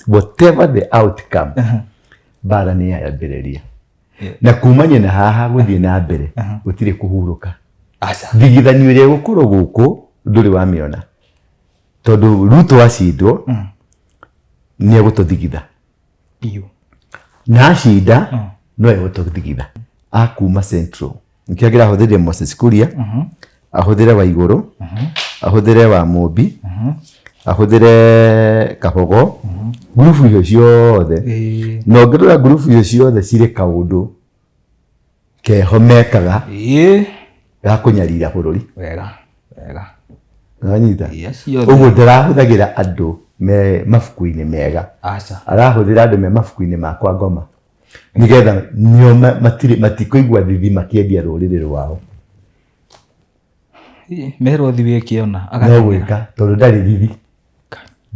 Whatever the outcome, mbara nĩ yambĩrĩria. Na kumania na haha gũthiĩ na mbere gũtirĩ kũhurũka. Aca. Thigithanio ĩrĩa ĩgũkorwo gũkũ ndũrĩ wamĩona, tondũ Ruto acindwo nĩ egũtũthigitha. Biũ. Na acinda no egũtũthigitha. Akuma Central nĩkĩo kĩrahũthĩrire Moses Kuria, ahũthĩre Waigũrũ, ahũthĩre wa Mũmbi, ahũthĩre Kabogo, ngurubu icio ciothe. Na ũngĩrora ngurubu icio ciothe cirĩ kaũndũ keho mekaga ga kũnyarira bũrũri. Wega wega. Wanyita? Yes, ciothe. Ũguo ndarahũthagĩra andũ me mabuku-inĩ mega. Aca. Arahũthĩra andũ me mabuku-inĩ ma kwa ngoma, nĩgetha nĩo matirĩ matikũigua thithi makĩendia rũrĩrĩ rwao. Merwo thi wĩkĩona. No gwĩka tondũ ndarĩ thithi,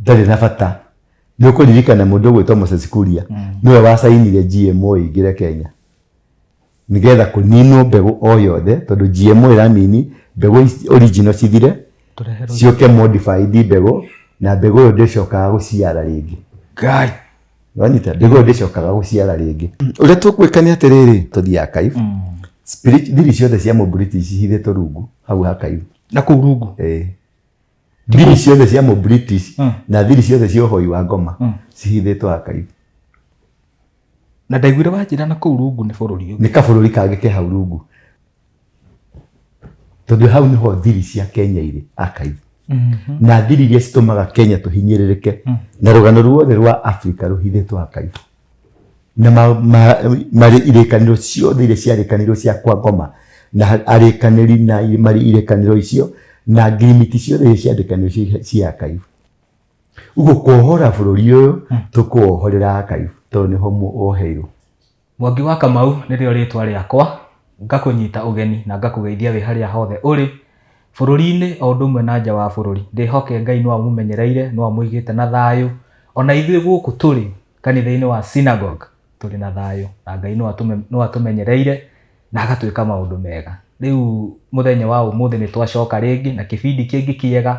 ndarĩ na bata. Nĩ ũkũririkana mũndũ ũgwĩtwo Moses Kuria nĩwe wacainire GMO ĩingĩre Kenya, nĩgetha kũninwo mbegũ o yothe, tondũ GMO ĩramini mbegũ ici original cithire, Tũreherwo ciũke modified mbegũ, na mbegũ ĩyo ndĩcokaga gũciara rĩngĩ. Ngai. Wanyita? Mbegũ ĩyo ndĩcokaga gũciara rĩngĩ. Ũrĩa tũkwĩka nĩ atĩrĩrĩ, tũthiĩ archive. Thiri ciothe cia mũbritish cihithĩtwo rungu hau archive. Na kũu rungu? Ĩĩ. Thiri ciothe cia mũbritish na thiri ciothe cia ũhoi wa ngoma cihithĩtwo archive. Na ndaiguire wanjĩra na kũu rungu nĩ bũrũri ũngĩ. Nĩ kabũrũri kangĩ ke hau rungu, tondũ hau nĩho thiri cia Kenya irĩ archive, na thiri iria citũmaga Kenya tũhinyĩrĩrĩke na rũgano ruothe rwa Africa rũhithĩtwo archive, na marĩ irĩkanĩro ciothe iria ciarĩkanĩirwo cia kwa ngoma na arĩkanĩri na marĩ irĩkanĩro icio na ngirimiti ciothe iria ciandĩkanĩirwo ci archive. Ũguo kuohora bũrũri ũyũ tũkũwohorera archive, tondũ nĩho woheirwo. Mwangi wa Kamau nĩrĩo rĩtwa rĩakwa, ngakũnyita ũgeni na ngakũgeithia wĩ harĩa hothe ũrĩ, bũrũri-inĩ o ũndũ ũmwe na nja wa bũrũri. Ndĩhoke Ngai no amũmenyereire, no amũigĩte na thayũ. Ona ithuĩ gũkũ tũrĩ kanitha-inĩ wa Synagogue tũrĩ na thayũ, na Ngai no atũmenyereire na agatwĩka maũndũ mega. Rĩu mũthenya wa ũmũthĩ nĩ twacoka rĩngĩ na kĩbindi kĩngĩ kĩega.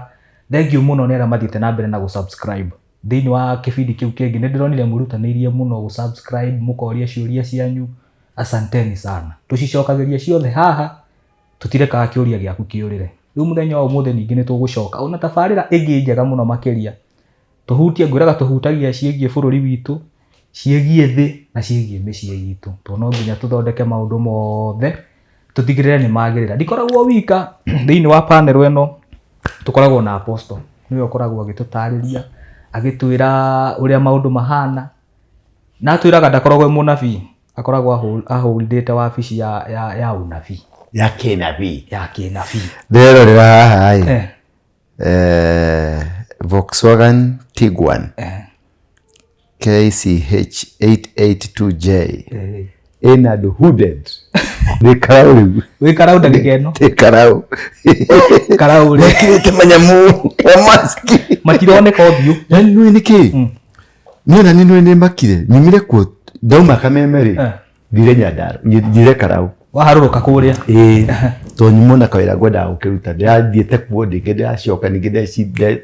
Thengiũ mũno nĩ arĩa mathiĩte na mbere na gũ subscribe. Thĩinĩ wa kĩbindi kĩu kĩngĩ nĩ ndĩronire mwĩrutanĩirie mũno gũ subscribe, mũkoria ciũria cianyu. Asanteni sana. Tũcicokagĩria ciothe haha, tũtirekaga kĩũria gĩaku kĩũrĩre. Rĩu mũthenya wa ũmũthĩ ningĩ nĩ tũgũcoka ona tabarĩra ĩngĩ njega mũno makĩria. Tũhutie, ngwĩraga tũhutagia ciĩgiĩ bũrũri witũ, ciĩgiĩ thĩ na ciĩgiĩ mĩciĩ itũ. Tondũ no nginya tũthondeke maũndũ mothe tũtigĩrĩre nĩ magĩrĩra. Ndikoragwo wika thĩinĩ wa panel ĩno, tũkoragwo na Apostle, nĩwe ũkoragwo agĩtũtarĩria, agĩtwĩra ũrĩa maũndũ mahana. Na atwĩraga ndakoragwo e mũnabii, akoragwo ahũndĩte wabici ya ũnabii. Ya kĩnabii. Ya kĩnabii. Ndĩrerorera haha ĩ. Volkswagen Tiguan. KCH 882J. Ĩna andũ hooded. Nĩ karau rĩu. Wĩ karau ndagĩka ĩno. Nĩ karau. Karau rĩ. Mekĩrĩte manyamũ ma maski. Matironeka ũthiũ. Na nĩ nĩ kĩ? Niĩ ona nĩ nĩ makire. Nyumire kuo ndauma Kameme rĩ. Thire Nyandarua, thire karau. Waharũrũka kũrĩa. Ĩĩ. Tondũ nyuma na kawĩra ngwendaga gũkĩruta. Ndĩrathiĩte kuo ningĩ ndĩracoka ningĩ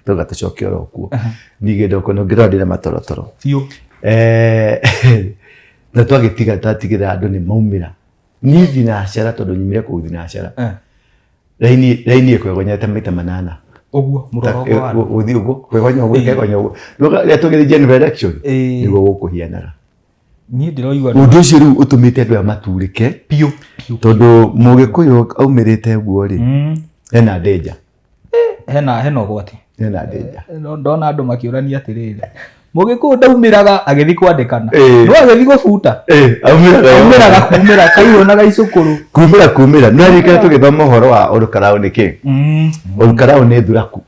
twauga tũcoke oro kuo. Ningĩ ndoka na ngĩrora ndĩna matorotoro. Biũ. Na twagĩtiga twatigĩrĩra andũ nĩ maumĩra. Niĩ thinacara tondũ nyumire kũu thinacara. Raini ĩkwegonyete maita manana. Ũguo mũrorongo wa andũ. Gũthiĩ ũguo, kwegonya ũguo, ĩkegonya ũguo. Rĩrĩa tũgĩthiĩ general election, nĩguo gũkũhianaga. Niĩ ndĩroigua Ũndũ ũcio rĩu ũtũmĩte andũ aya maturĩke biũ biũ. Tondũ mũgĩkũyũ aumĩrĩte ũguo rĩ, hena danger. Hena ũgwati. Hena danger. No ndona andũ makĩũrania atĩrĩrĩ, mũgĩkũyũ ndaumĩraga agĩthiĩ kwandĩkana, no agĩthiĩ gũbuta aumĩraga. Aumĩraga kumĩra kairũ na gaicũkũrũ. Kumĩra kumĩra. No rĩrĩa tũgĩthoma ũhoro wa Olukaraũ nĩ kĩ? Olukaraũ nĩ thuraku.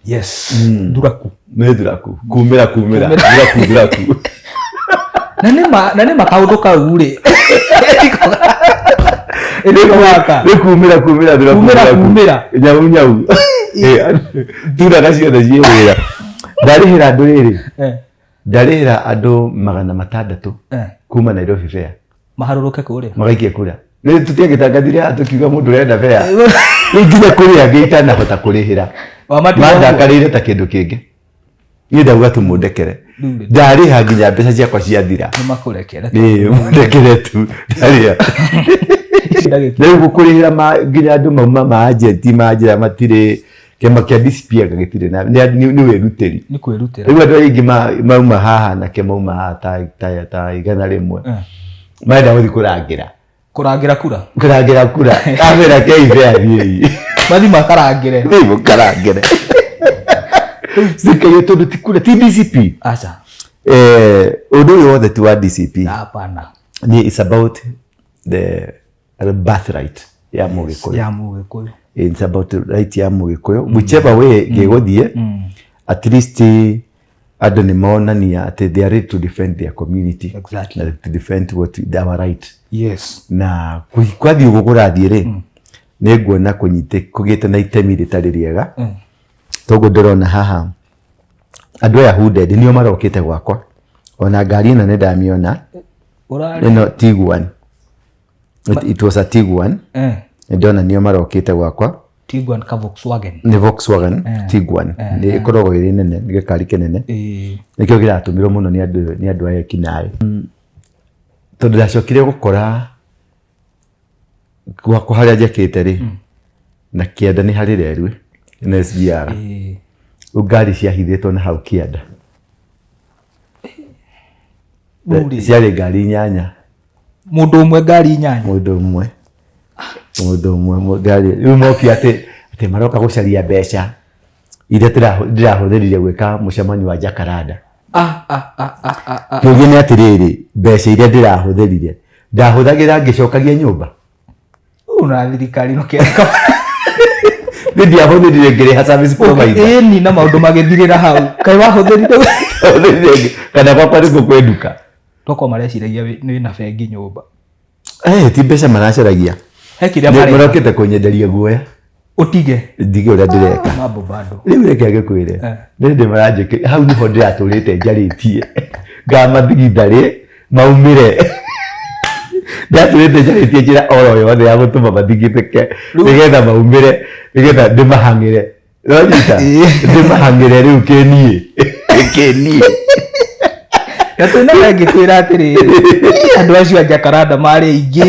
Yes, thuraku. Nĩ thuraku. Kumĩra kumĩra. Thuraku thuraku. Na nĩ ma kaũndũ kau rĩ. Ĩtiko gaka. Nĩ kumĩra kumĩra thuraku. Kumĩra kumĩra. Nyau nyau. Thuraga ciothe ciĩ wĩra. Ndarĩhĩra andũ rĩrĩ. Ndarĩhĩra andũ 600 kuma Nairobi fare. Maharũrũke kũrĩa. Magaikie kura. Rĩu tũtiagĩtangathire haha tũkiuga mũndũ ũrenda fare. Rĩu nginya kũrĩ angĩ itanahota kũrĩhĩra. Mandakarĩire ta kĩndũ kĩngĩ. Niĩ ndauga tu mũndekere. Rĩu rĩ. Ndarĩha nginya mbeca ciakwa ciathira. Nĩ makũrekere. Ĩĩ, mũndekere tu ndarĩha. Ndagĩka. Rĩu gũkũrĩhĩra nginya andũ mauma ma agent manjĩra matirĩ kĩama kĩa DCP anga gĩtirĩ na nĩ wĩrutĩri. Nĩ kwĩrutĩra. Rĩu andũ aingĩ mauma haha nake mauma haha ta 100 marenda gũthiĩ kũrangĩra. Kũrangĩra kura. Kũrangĩra kura. Amera keithe athiĩi. Mathi makarangĩre. Rĩu mũkarangĩre. Cikaiywo tondũ ti kura ti DCP. Aca. Ũndũ ũyũ wothe ti wa DCP. Hapana. Ni it's about the birthright ya Mũgĩkũyũ. Ya Mũgĩkũyũ. It's about the right ya Mũgĩkũyũ. Whichever way gĩgũthiĩ, at least andũ nĩ monania atĩ they are ready to defend their community. Exactly. Na to defend what our right. Yes. Na kwathiĩ ũguo kũrathiĩ rĩ, nĩ nguona kũgĩte na itemi rĩtarĩ rĩega. Toguo ndĩrona haha andũ aya hooded nĩo marokĩte gwakwa. Ona ngari ĩno nĩ ndamĩona. Ũrarĩ? Ĩno Tiguan. It was a Tiguan. Nĩ ndona nĩo marokĩte gwakwa. Tiguan ka Volkswagen. Nĩ Volkswagen Tiguan. Nĩ ĩkoragwo ĩrĩ nene, nĩ gĩkari kĩnene. Nĩkĩo kĩratũmĩrwo mũno nĩ andũ aya ekinaĩ. Tondũ ndacokire gũkora gwakwa harĩa njakĩte rĩ, na kĩanda nĩ harĩ rerwe na SGR. Rĩu ngari ciahithĩtwo na hau kĩanda. Rĩu rĩ. Ciarĩ ngari 8. Mũndũ ũmwe ngari 8. Mũndũ ũmwe. Mũndũ ũmwe ngari. Rĩu moki atĩ maroka gũcaria mbeca iria ndĩrahũthĩrire gwĩka mũcemanio wa Jacaranda. Kĩũria nĩ atĩrĩrĩ, mbeca iria ndĩrahũthĩrire ndahũthagĩra ngĩcokagia nyũmba? Ũũ na thirikari no kĩreka. Nĩ ndiahũthĩrire ngĩrĩha service provider. Ĩni na maũndũ magĩthirĩra hau. Kaĩ wahũthĩrire? Hũthĩrire kana gwakwa nĩkuo kwĩ nduka. Tokorwo mareciragia wĩ na bengi nyũmba. Ti mbeca maracaragia. He kĩrĩa Nĩ mareka. marokĩte kũnyenderia guoya. Ũtige. Ndige ũrĩa ndĩreka. Mambo bado. Rĩu reke ngĩkwĩre. Nĩ ndĩ maranjĩkĩra hau nĩho ndĩratũrĩte njarĩtie. Ngamathigitha rĩ maumĩre. Ndatũrĩte njarĩtie njĩra oro yothe ya gũtũma mathigithĩke nĩgetha maumĩre nĩgetha ndĩmahang'ĩre. Nĩwanyita? Ndĩmahang'ĩre rĩu kĩniĩ. Kĩniĩ. Na twĩna ngĩkwĩra atĩrĩrĩ, andũ acio a Jacaranda marĩ aingĩ.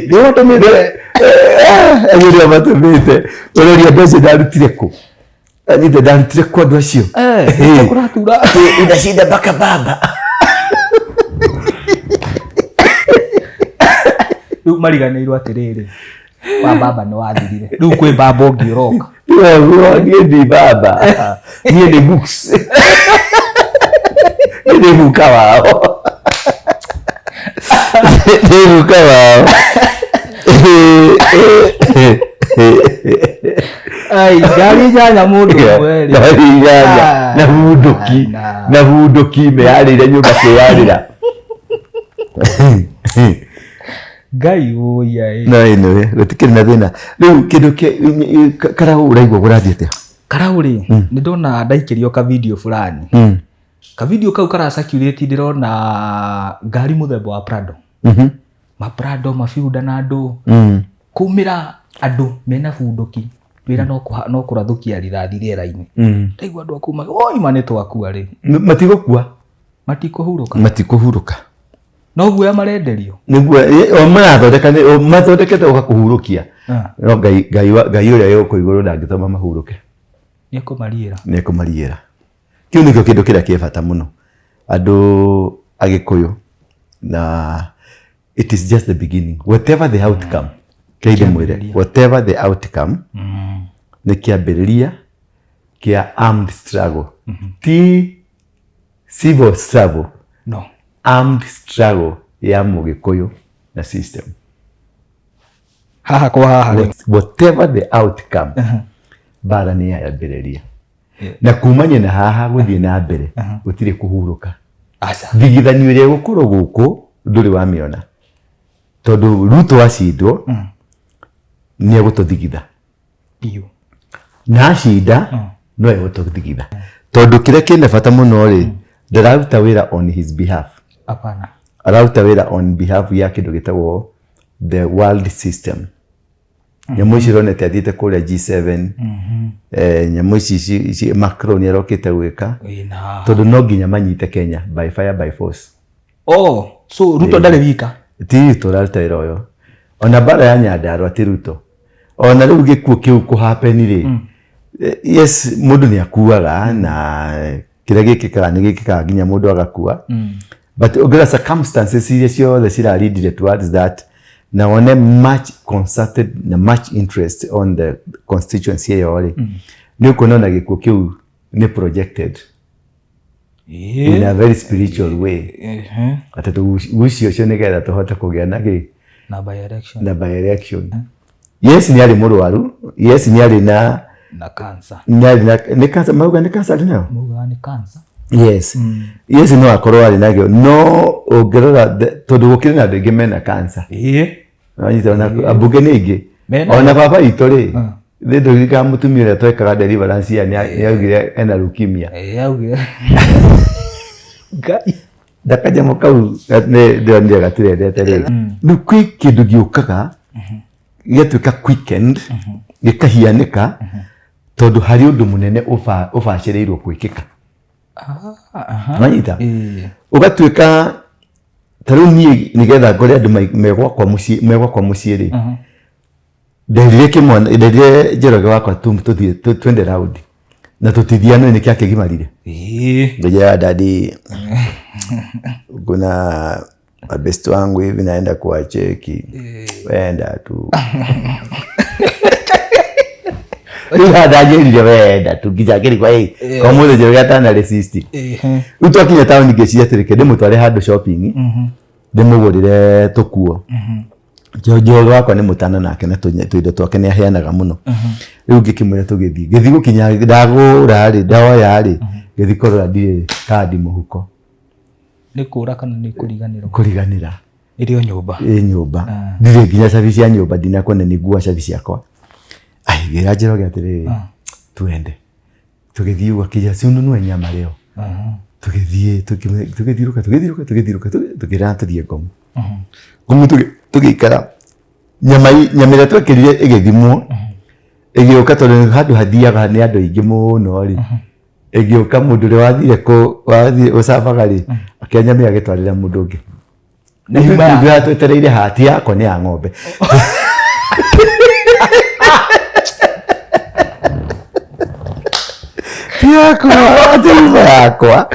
Nĩ matũmĩte. Acio nĩo matũmĩte. Ũroria andũ acio ndarutire kũ? Anyite ndarutire kũ andũ acio? Kũratura. Inashinda mpaka baba. Rĩu mariganĩirwo atĩrĩrĩ, wa baba nĩ wathirire. Rĩu kwĩ baba ũngĩ ũroka. Niĩ ndi baba. Niĩ nĩ books. Niĩ nĩ guka wao. Nĩ guka wao. Ai, ngari 8 mũndũ ũmwe rĩ. Ngari 8 na hundũki. Na hundũki meyarĩire nyũmba kwĩyarĩra. Ngai ũia ĩ. No anyway, gũtikĩrĩ na thĩna. Rĩu kĩndũ Karau ũraigua kũrathiĩ atĩa? Karau rĩ, nĩ ndona ndaikĩrio ka video fulani. Ka video kau kara circulate ndĩrona ngari mũthemba wa Prado. Ma Prado, mabiunda na andũ. Kumĩra andũ mena bunduki. Wĩra no kũrathũkia rithathi rĩera-inĩ. Ndaigua andũ a kuma, oi ma nĩ twakua rĩ. Matigũkua. Matikũhurũka. Matikũhurũka. No guoya marenderio. Nĩguo, o marathondeka nĩ, o mathondekete ũgakũhurũkia. No Ngai ũrĩa wĩ gũkũ igũrũ ndangĩtũma mahurũke. Nĩekũmariĩra. Nĩekũmariĩra. Kĩu nĩkĩo kĩndũ kĩrĩa kĩ bata mũno. Andũ Agĩkũyũ na it is just the beginning. Whatever the outcome, kĩrĩa ndĩmwĩre, whatever the outcome, nĩ kĩambĩrĩria kĩa armed struggle. Ti civil struggle. No. Armed struggle ya Mũgĩkũyũ na system. Haha kwa haha rĩ. Whatever the outcome, mbara nĩ yambĩrĩria. Na kumania na haha gũthiĩ na mbere, gũtirĩ kũhurũka. Aca. Thigithanio ĩrĩa ĩgũkorwo gũkũ ndũrĩ wamĩona. Tondũ Ruto acindwo, nĩ egũtũthigitha. Biũ. Na acinda, no egũtũthigitha. Tondũ kĩrĩa kĩna bata mũno rĩ, ndararuta wĩra on his behalf. Hapana. Araruta wĩra on behalf ya kĩndũ gĩtagwo the world system. Nyamũ ici ũronete athiĩte kũrĩa G7, nyamũ ici Macron arokĩte gwĩka. Ĩĩ, na haha. Tondũ no nginya manyite Kenya by fire by force. Oh, so Ruto ndarĩ wika. Ti Ruto ũraruta wĩra ũyũ, ona mbara ya Nyandarua ti Ruto, ona rĩu gĩkuũ kĩu kũ happen rĩ, yes, mũndũ nĩ akuaga na kĩrĩa gĩkĩkaga nĩ gĩkĩkaga nginya mũndũ agakua, but ũngĩrora circumstances iria ciothe cirarindire towards that na wone much concerted na much interest on the constituency ĩyo rĩ, nĩ ũkuona ona gĩkuũ kĩu nĩ projected in a very spiritual way, atĩ tũgucie ũcio nĩgetha tũhote kũgĩa na kĩ? Na by election. Na by election. Yes, nĩ arĩ mũrwaru. Yes, nĩ arĩ na Na cancer. Nĩ arĩ na, nĩ cancer mauga, nĩ cancer arĩ nayo. Maugaga nĩ cancer. Yes, no akorwo arĩ nakĩo, no ũngĩrora tondũ gũkĩrĩ na andũ aingĩ mena cancer. Wanyita, ona ambunge nĩ aingĩ. Mena. Ona baba itũ rĩ, thĩ ndũririkana mũtumia ũrĩa twekaga deliverance ya nĩ augire ena leukemia. Ĩĩ, augire. Ngai. Ndakanyamũ kau nĩ ndĩronire gatirendete rĩ. Rĩu kwĩ kĩndũ gĩũkaga gĩgatuĩka quickend, gĩkahianĩka tondũ harĩ ũndũ mũnene ũbacĩrĩirwo gwĩkĩka. Wanyita? Ĩĩ. Ũgatuĩka ta rĩu niĩ nĩgetha ngore andũ me gwakwa mũciĩ rĩ, nderire kĩmwana, nderire Njoroge wakwa tũthiĩ twende round na tũtithianwe nĩkĩ akĩgimarire. Ngojea daddy, kuna mabesti wangu hivi naenda kuwacheki, wenda tu. Rĩu ndanjĩrire wenda tu nginya ngĩrigwo ĩ kwa mũthĩ Njoroge atana resist. Rĩu twakinya taũni ngĩciria atĩrĩ, reke ndĩmũtware handũ shopping, ndĩmũgũrĩre tũkuo. Njoroge wakwa nĩ mũtana nake na tũindo twake nĩ aheanaga mũno. Rĩu ngĩkĩmwĩra tũgĩthiĩ, ngĩthiĩ gũkinya ndagũra rĩ, ndoya rĩ, ngĩthiĩ kũrora ndirĩ kandi mũhuko. Nĩ kũra kana nĩ kũriganĩrwo? Kũriganĩra. Ĩrĩ o nyũmba. Ĩ nyũmba. Ndirĩ nginya cabi cia nyũmba, ndinakuona nĩ ngua cabi ciakwa. Ai, ngĩra Njoroge atĩrĩrĩ, tuende. Tũgĩthiĩ ũguo akĩnjĩra si ununue nyama leo. Tũgĩthiĩ tũgĩthiũrũka tũgĩthiũrũka tũgĩthiũrũka tũkĩrana tũthiĩ Ngomu. Ngomu tũgĩikara nyama nyama ĩrĩa twekĩrire ĩgĩthimwo ĩgĩũka, tondũ handũ hathiaga nĩ andũ aingĩ mũno rĩ, ĩgĩũka mũndũ ũrĩa wathire kũ wathire gũcabaga rĩ, akĩoya nyama ĩyo agĩtwarĩra mũndũ ũngĩ. Na yuma ya- Ithuĩ twetereire hati yakwa nĩ ya ng'ombe. Ti yakwa, ti yuma yakwa.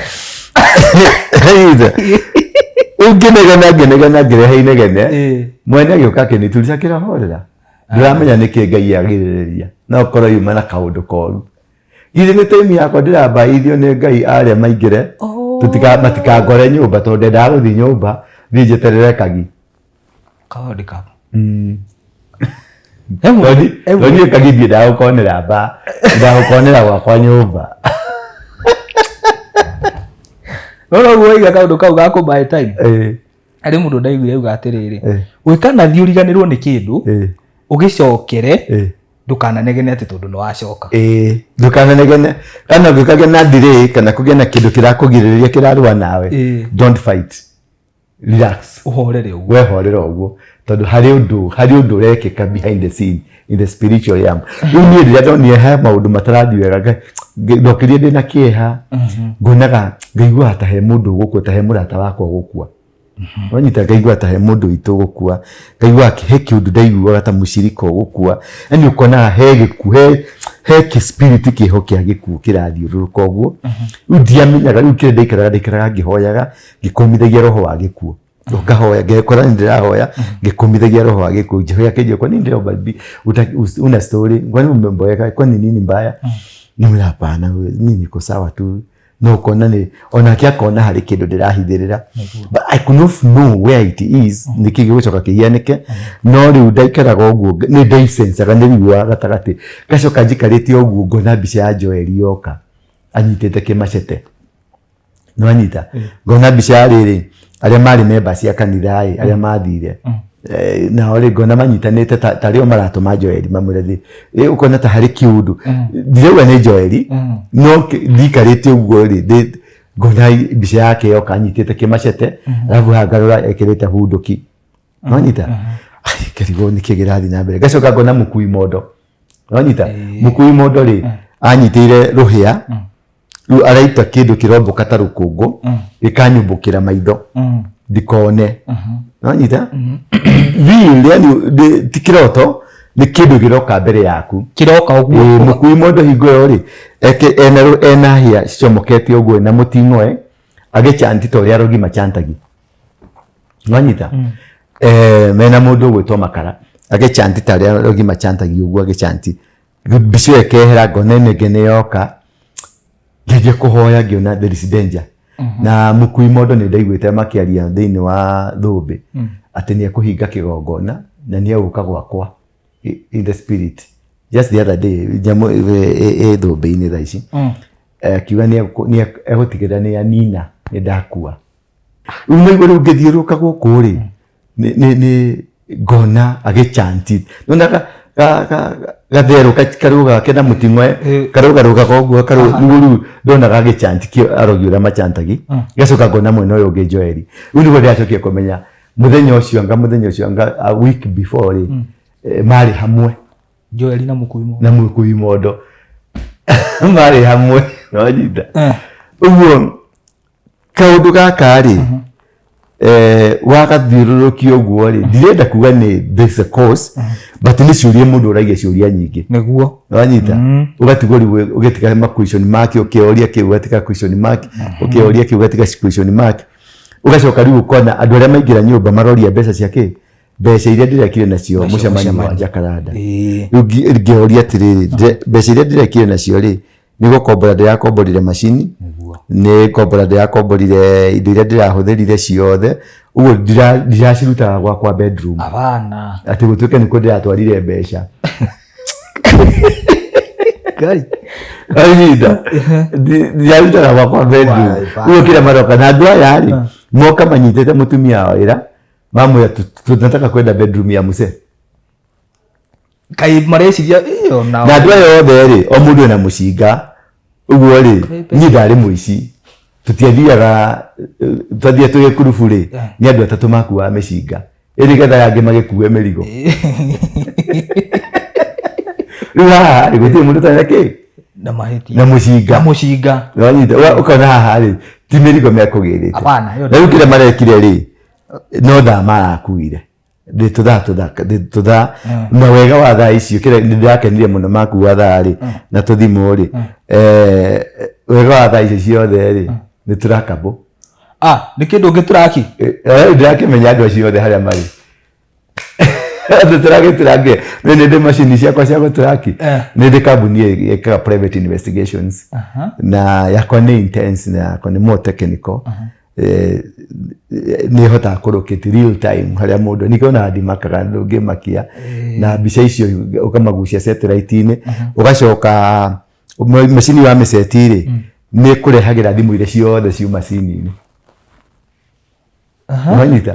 Rĩu ngĩnegena ngĩnegena ngĩrehe inegene. Mwene agĩũka akĩniturica kĩrahorera. Ndĩramenya nĩkĩ Ngai agirĩrĩria. No korwo yuma na kaũndũ koru. Githĩ nĩ time yakwa ndĩrambaithio nĩ Ngai arĩa maingĩre, tũtika matikangore nyũmba tondũ ndendaga gũthiĩ nyũmba thiĩ njeterere kagi. Kaũndũ kau. Ndonire kagi ndiendaga gũkonera mba, ndendaga gũkonera gwakwa nyũmba. No noguo waiga kaũndũ kau ga kũ buy time. Harĩ mũndũ ndaiguire auga atĩrĩrĩ, ũngĩkanathiĩ ũriganĩrwo nĩ kĩndũ, ũgĩcokere, ndũkananegene atĩ tondũ nĩ wacoka. Ĩĩ, ndũkananegene kana ũngĩkagĩa na delay kana kũgĩa na kĩndũ kĩrakũgirĩrĩria kĩrarũa nawe, don't fight, relax. Ũhorere ũguo. Wehorera ũguo tondũ harĩ ũndũ ũrekĩka behind the scene in the spiritual realm. Rĩu niĩ rĩrĩa ndonire he maũndũ matarathiĩ wega, ndokĩrire ndĩna kĩeha, ngonaga ngaiguaga ta he mũndũ ũgũkua, ta he mũrata wakwa ũgũkua. Wanyita, ngaigua ta he mũndũ witũ ũgũkua, ngaigua he kĩũndũ ndaiguaga ta mũcirika ũgũkua, yani ũkonaga he gĩkuũ, he kĩ spirit kĩho kĩa gĩkuũ kĩrathiũrũrũka ũguo. Rĩu ndiamenyaga, rĩu kĩrĩa ndaikaraga ngĩhoyaga ngĩkũmithagia roho wa gĩkuũ, ngahoya ngekora nĩ ndĩrahoya ngĩkũmithagia roho wa gĩkuũ, ngĩhoya kĩnjĩra kwa nini ndĩromba una story, kwani umeboeka, kwani nini mbaya? Nimwĩra hapana, mimi niko sawa tu. No ũkona nĩ onake akona harĩ kĩndũ ndĩrahithĩrĩra, but I could not know where it is, nĩkĩ gĩgũcoka kĩhianĩke. No rĩu ndaikaraga ũguo nĩ ndaisensaga nĩ ruo wa gatagatĩ, ngacoka njikarĩte ũguo ngona mbica ya Joel yoka anyitĩte kĩmacete. Nĩwanyita, ngona mbica ya rĩrĩ arĩa marĩ members cia kanitha ĩ arĩa mathire, nao rĩ ngona manyitanĩte tarĩ o maratũma Joel mamwĩre thĩ. Ũkona ta harĩ kĩũndũ ndirauga nĩ Joel, no ndikarĩte ũguo rĩ ngona mbica yake yoka anyitĩte kĩmacete, arabu haha ngarora ekĩrĩte hunduki. Nwanyita? Ngarigwo nĩkĩ kĩrathiĩ na mbere. Ngacoka ngona mũkui mondo. Wanyita? Mũkui mondo rĩ, anyitĩire rũhĩa, rĩu araita kĩndũ kĩrombũka ta rũkũngũ, gĩkanyumbũkĩra maitho, ndikone. Wanyita? Real, yani ti kĩroto, nĩ kĩndũ kĩroka mbere yaku. Kĩroka ũguo. Ĩĩ, mũkui mondo hingo ĩyo rĩ, ena hĩa cicomokete ũguo na mũting'oe, agĩchanti ta ũrĩa arogi machantagi. Nwanyita? Mena mũndũ ũgwĩtwo Makara, agĩchanti ta ũrĩa arogi machantagi ũguo agĩchanti. Mbica ĩyo ĩkehera ngona ĩno ĩngĩ nĩ yoka, ngĩanjia kũhoya ngĩona there is danger. Na mũkui mondo nĩ ndaiguĩte makĩaria thĩinĩ wa thũmbĩ atĩ nĩ ekũhinga kĩgongona na nĩ egũka gwakwa in the spirit. Just the other day, nyamũ ĩ thũmbĩ-inĩ thaa ici. Akiuga nĩ egũtigĩrĩra nĩ anina nĩ ndakua. Rĩu naigua rĩu ngĩthiũrũrũka gũkũ rĩ, nĩ ngona agĩchanti. Nĩwona gatherũ karũgaga kena mũting'oe, karũgarũgaga ũguo, nĩguo rĩu ndonaga agĩchanti arogi ũrĩa machantagi. Ngacoka ngona mwena ũyũ ũngĩ Joeli. Rĩu nĩguo ndĩracokire kũmenya mũthenya ũcio anga mũthenya ũcio anga a week before rĩ, marĩ hamwe. Joeli na mũkui mondo. Na mũkui mondo. Marĩ hamwe, nĩwanyita? Ũguo kaũndũ gaka rĩ, wagathiũrũrũkia ũguo rĩ, ndirenda kuga nĩ there's a cause, but nĩ ciũria mũndũ ũragia ciũria nyingĩ. Nĩguo. Wanyita? Ũgatigwo rĩu ũgĩtiga ma question mark, ũkĩoria kĩu ũgatiga question mark, ũkĩoria kĩu ũgatiga question mark. Ũgacoka rĩu ũkona andũ arĩa maingĩra nyũmba maroria mbeca cia kĩ? Mbeca iria ndĩrekire nacio mũcemanio wa Jacaranda. Rĩu ngĩoria atĩrĩrĩ, mbeca iria ndĩrekire nacio rĩ, nĩ gũkombora ndĩrakomborire macini, nĩ kombora ndĩrakomborire indo iria ndĩrahũthĩrire ciothe, ũguo ndiracirutaga gwakwa bedroom. Abana. Atĩ gũtuĩke nĩkuo ndĩratwarire mbeca. Ngai. Ihinda. Ndirarutaga gwakwa bedroom. Ũguo kĩrĩa maroka na andũ aya rĩ, moka manyitĩte mũtumia wa wĩra, mamwĩra tunataka kwenda bedroom ya mzee. Kaĩ mareciria ĩyo nao. Na andũ aya othe rĩ, o mũndũ ena mũcinga. Ũguo rĩ, niĩ ndarĩ mũici. Tũtiathiaga, twathiĩ tũrĩ kurubu rĩ, nĩ andũ atatũ makuaga mĩcinga. Ĩ nĩgetha aya angĩ magĩkue mĩrigo. Rĩu haha rĩ, gũtirĩ mũndũ ũtarĩ na kĩ? Na mahĩtia. Na mũcinga. Na mũcinga. Nĩwanyita? Ũkona haha rĩ, ti mĩrigo mekũgĩrĩte. Hapana, ĩyo Na rĩu kĩrĩa marekire rĩ, no thaa marakuire. Ndĩ tũthaa tũthaa, ndĩ tũthaa. Na wega wa thaa icio, kĩrĩa nĩ ndĩrakenire mũno makua thaa rĩ, na tũthimũ rĩ, wega wa thaa icio ciothe rĩ, nĩ tũrakabũ. Ah, nĩ kĩndũ ũngĩtũraki? Ndĩrakĩmenya andũ acio othe harĩa marĩ. Andũ tũragĩtũrangĩra. Niĩ nĩ ndĩ macini ciakwa cia gũtũraki. Nĩ ndĩ kambuni ĩkaga private investigations. Na yakwa nĩ intense na yakwa nĩ more technical. Nĩ ĩhotaga kũ locate real time harĩa mũndũ ningĩ ona ndimakaga ndũngĩmakia. Na mbica icio ũkamagucia satellite-inĩ, ũgacoka macini wamĩceti rĩ, nĩ ĩkũrehagĩra thimũ iria ciothe ciuma macini-inĩ. Wanyita?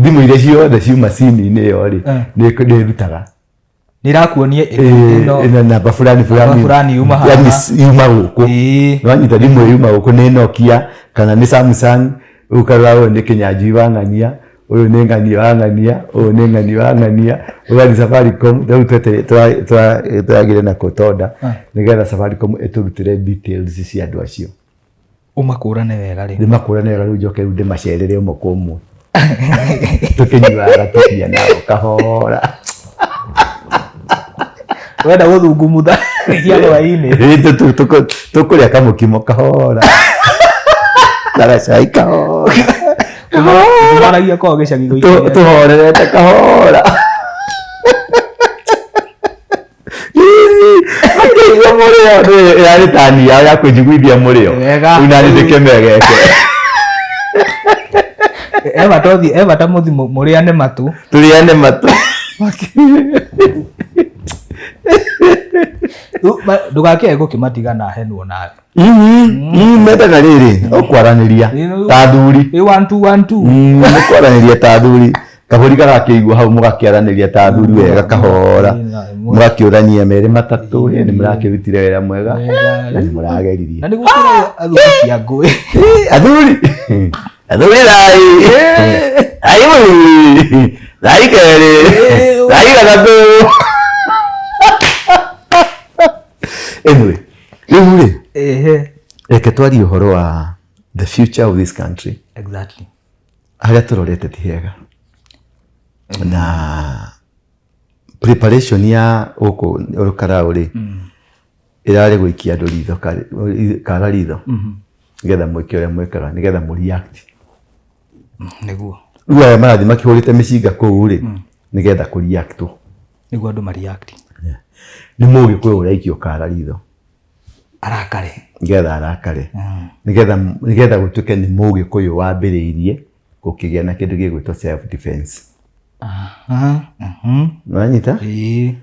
Thimũ iria ciothe ciuma macini-inĩ ĩyo rĩ, nĩ ĩrutaga. Nĩ ĩrakuonia ĩno ĩno namba fulani fulani. Namba fulani yuma haha. Yani yuma gũkũ. Wanyita thimũ ĩyo yuma gũkũ nĩ Nokia kana nĩ Samsung, ũkarora ũyũ nĩ Kĩnyanjui wa ng'ania, ũyũ nĩ ng'ania wa ng'ania, ũyũ nĩ ng'ania wa ng'ania, ũgathiĩ Safaricom, rĩu tũragĩre na court order nĩgetha Safaricom ĩtũrutĩre details cia andũ acio. Ũmakũrane wega rĩ. Ndĩmakũrane wega rĩu njoke rĩu ndĩmacerere ũmwe kwa ũmwe. Tũkĩnyuaga tũbia nao kahora. Wenda gũthungumutha cia hwaĩ-inĩ. Tũkũrĩa kamũkimo kahora. Na gacai kahora. Maragia kwao gĩcagi gũikĩria. Tũhorerete kahora. Akĩigua mũrĩo ĩrarĩ tani yao ya kũnjiguithia mũrĩo. Wega. Rĩu nani ndĩkĩmegete. Eva tothi Eva ta mũthi mũrĩane matũ. Tũrĩane matũ. Ndũgakĩae gũkĩmatiga na henwo nawe. Mendaga rĩrĩ o kwaranĩria ta athuri. Ĩ one two one two. Nĩ kwaranĩria ta athuri. Kabũri garakĩigua hau mũgakĩaranĩria ta athuri wega kahora. Mũgakĩũrania merĩ matatũ, nĩ mũrakĩrutire wĩra mwega na nĩ mũrageririe. Na nĩ gũkĩra athuri cia ngũĩ. Athuri! Athuri thai! Thai! Thai kerĩ, thai gatatũ. Anyway, rĩu rĩ, reke twarie ũhoro wa the future of this country. Harĩa tũrorete ti hega. Na preparation ya gũkũ Olkalau rĩ, ĩrarĩ gũikia andũ ritho kara ritho nĩgetha mwĩke ũrĩa mwĩkaga nĩgetha mũ react. Nĩguo. Rĩu aya marathiĩ makĩhũrĩte mĩcinga kũu rĩ, nĩgetha kũ react wo. Nĩguo andũ ma react. Nĩ Mũgĩkũyũ ũraikio kara ritho. Arakare. Nĩgetha arakare. Nĩgetha nĩgetha gũtuĩke nĩ Mũgĩkũyũ wambĩrĩirie gũkĩgĩa na kĩndũ gĩgwĩtwo self defense. Nĩwanyita? Ĩĩ.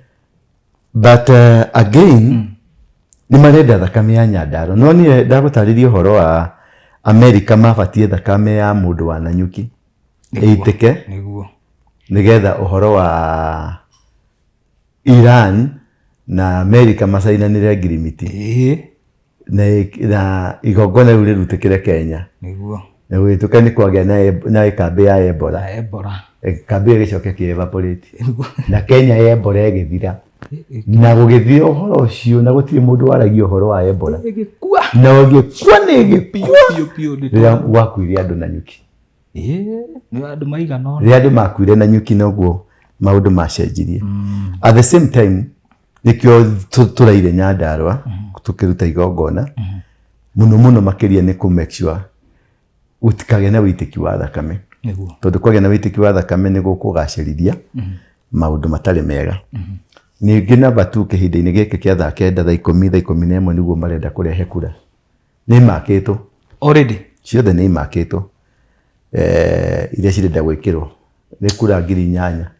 But again, nĩ marenda thakame ya Nyandarua. No niĩ ndagũtarĩria ũhoro wa Amerika mabatie thakame ya mũndũ wa Nanyuki ĩitĩke. Nĩguo. Nĩgetha ũhoro wa Iran na Amerika macainanĩre ngirimiti. Ĩĩ. Na igongona rĩu rĩrutĩkĩre Kenya. Nĩguo. Na gũgĩtuĩka nĩ kwagĩa na kambĩ ya Ebola. Na Ebola. Kambĩ ĩyo ĩgĩcoka ĩkĩ evaporate. Na Kenya Ebola ĩgĩthira. Na gũgĩthira ũhoro ũcio na gũtirĩ mũndũ waragia ũhoro wa Ebola. Ĩgĩkua. Na ũgĩkua nĩ ĩgĩkua. Piũ, piũ, nĩ Rĩrĩa gwakuire andũ Nanyuki. Ĩĩ, nĩ andũ maigana ũna. Rĩrĩa andũ makuire Nanyuki noguo maũndũ macenjirie. At the same time, nĩkĩo tũraire Nyandarua, tũkĩruta igongona. Mũno mũno makĩria nĩ kũ make sure gũtikagĩe na wĩitĩki wa thakame. Nĩguo. Tondũ kwagĩa na wĩitĩki wa thakame nĩ gũkũgacĩrithia maũndũ matarĩ mega. Ningĩ number 2 kĩhinda-inĩ gĩkĩ kĩa thaa kenda, thaa ikũmi, thaa ikũmi na ĩmwe nĩguo marenda kũrehe kura. Nĩ imakĩtwo. Already? Ciothe nĩ imakĩtwo. Iria cirenda gwĩkĩrwo. Nĩ kura ngiri inyanya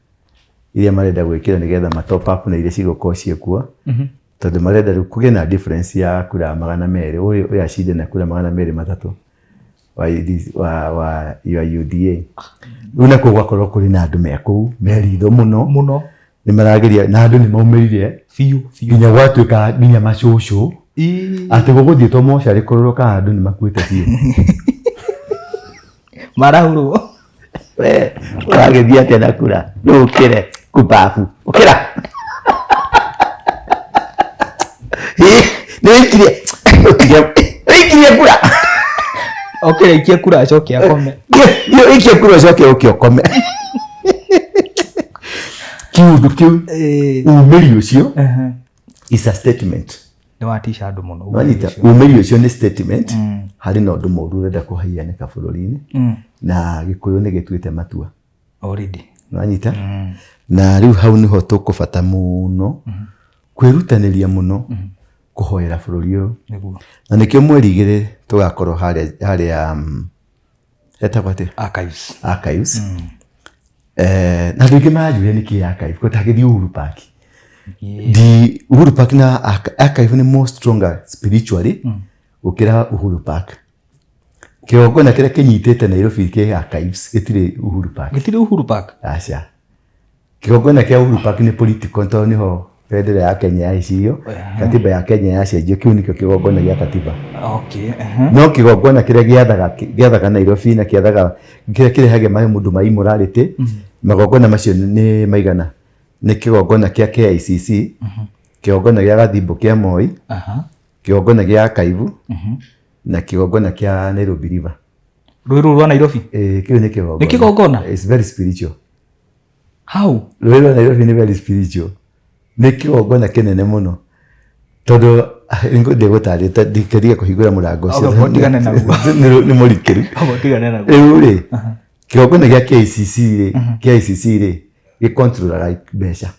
iria marenda gwĩkĩra nĩgetha ma top up na iria cigũkorwo ciĩkuo. Tondũ marenda rĩu kũgĩe na difference ya kura magana merĩ, ũyũ acinde na kura magana merĩ matatũ wa UDA. Rĩu nakuo gũgakorwo kũrĩ na andũ me kũu, me ritho mũno. Mũno. Nĩ marageria, na andũ nĩ maumĩrire. Biũ, biũ. Nginya gwatuĩka nginya macũcũ. Ĩĩ. Atĩ gũgũthiĩtwo mocarĩ kũrorwo kana andũ nĩ makuĩte biũ. Marahurwo. We, ũragĩthiĩ atĩa na kura? Rĩu ũkĩre, kubabu. Ũkĩra. Ĩ, nĩ wĩikirie, ũtige, wĩikirie kura. Okĩra aikie kura acoke akome. Nĩ wĩikie kura ũcoke ũke ũkome. Kĩũndũ kĩu, umĩri ũcio, is a statement. Nĩ watica andũ mũno. Wanyita, umĩri ũcio nĩ statement harĩ na ũndũ mũũru ũrenda kũhianĩka bũrũri-inĩ na Gĩkũyũ nĩ gĩtuĩte matua. Already. Wanyita? Na rĩu hau nĩho tũkũbata mũno kwĩrutanĩria mũno kũhoera bũrũri ũyũ. Nĩguo. Na nĩkĩo mweri igĩrĩ tũgakorwo harĩa hetagwo atĩa? Archives. Archives. Na andũ aingĩ maranjũria nĩkĩ archive, gũtangĩthiĩ Uhuru Park. Di Uhuru Park na archive nĩ more stronger spiritually gũkĩra Uhuru Park. Kĩgongona kĩrĩa kĩnyitĩte Nairobi kĩ archives, gĩtirĩ Uhuru Park. Gĩtirĩ Uhuru Park? Aca. Kĩgongona kĩa Uhuru Park nĩ political tondũ nĩho bendera ya Kenya yaicirio, katiba ya Kenya yacenjio, kĩu nĩkĩo kĩgongona gĩa katiba. No kĩgongona kĩrĩa gĩathaga Nairobi na kĩathaga kĩrĩa kĩrehage maũndũ ma immorality, magongona macio nĩ maigana? Nĩ kĩgongona kĩa KICC, kĩgongona gĩa Gathimbo kĩa Moi, kĩgongona gĩa Archive, na kĩgongona kĩa Nairobi River. Rũĩ rũu rwa Nairobi? Ĩĩ, kĩu nĩ kĩgongona. Nĩ kĩgongona? It's very spiritual. How? Rũĩ rwa Nairobi nĩ very spiritual. Nĩ kĩgongona kĩnene mũno. Tondũ ndĩgũtarĩria, ndingĩtiga kũhingũra mũrango ũcio. Ũguo tigane naguo. Nĩ mũrikĩru. Ũguo tigane naguo. Rĩu rĩ, kĩgongona gĩa KICC rĩ, KICC rĩ, gĩ-controlaga mbeca.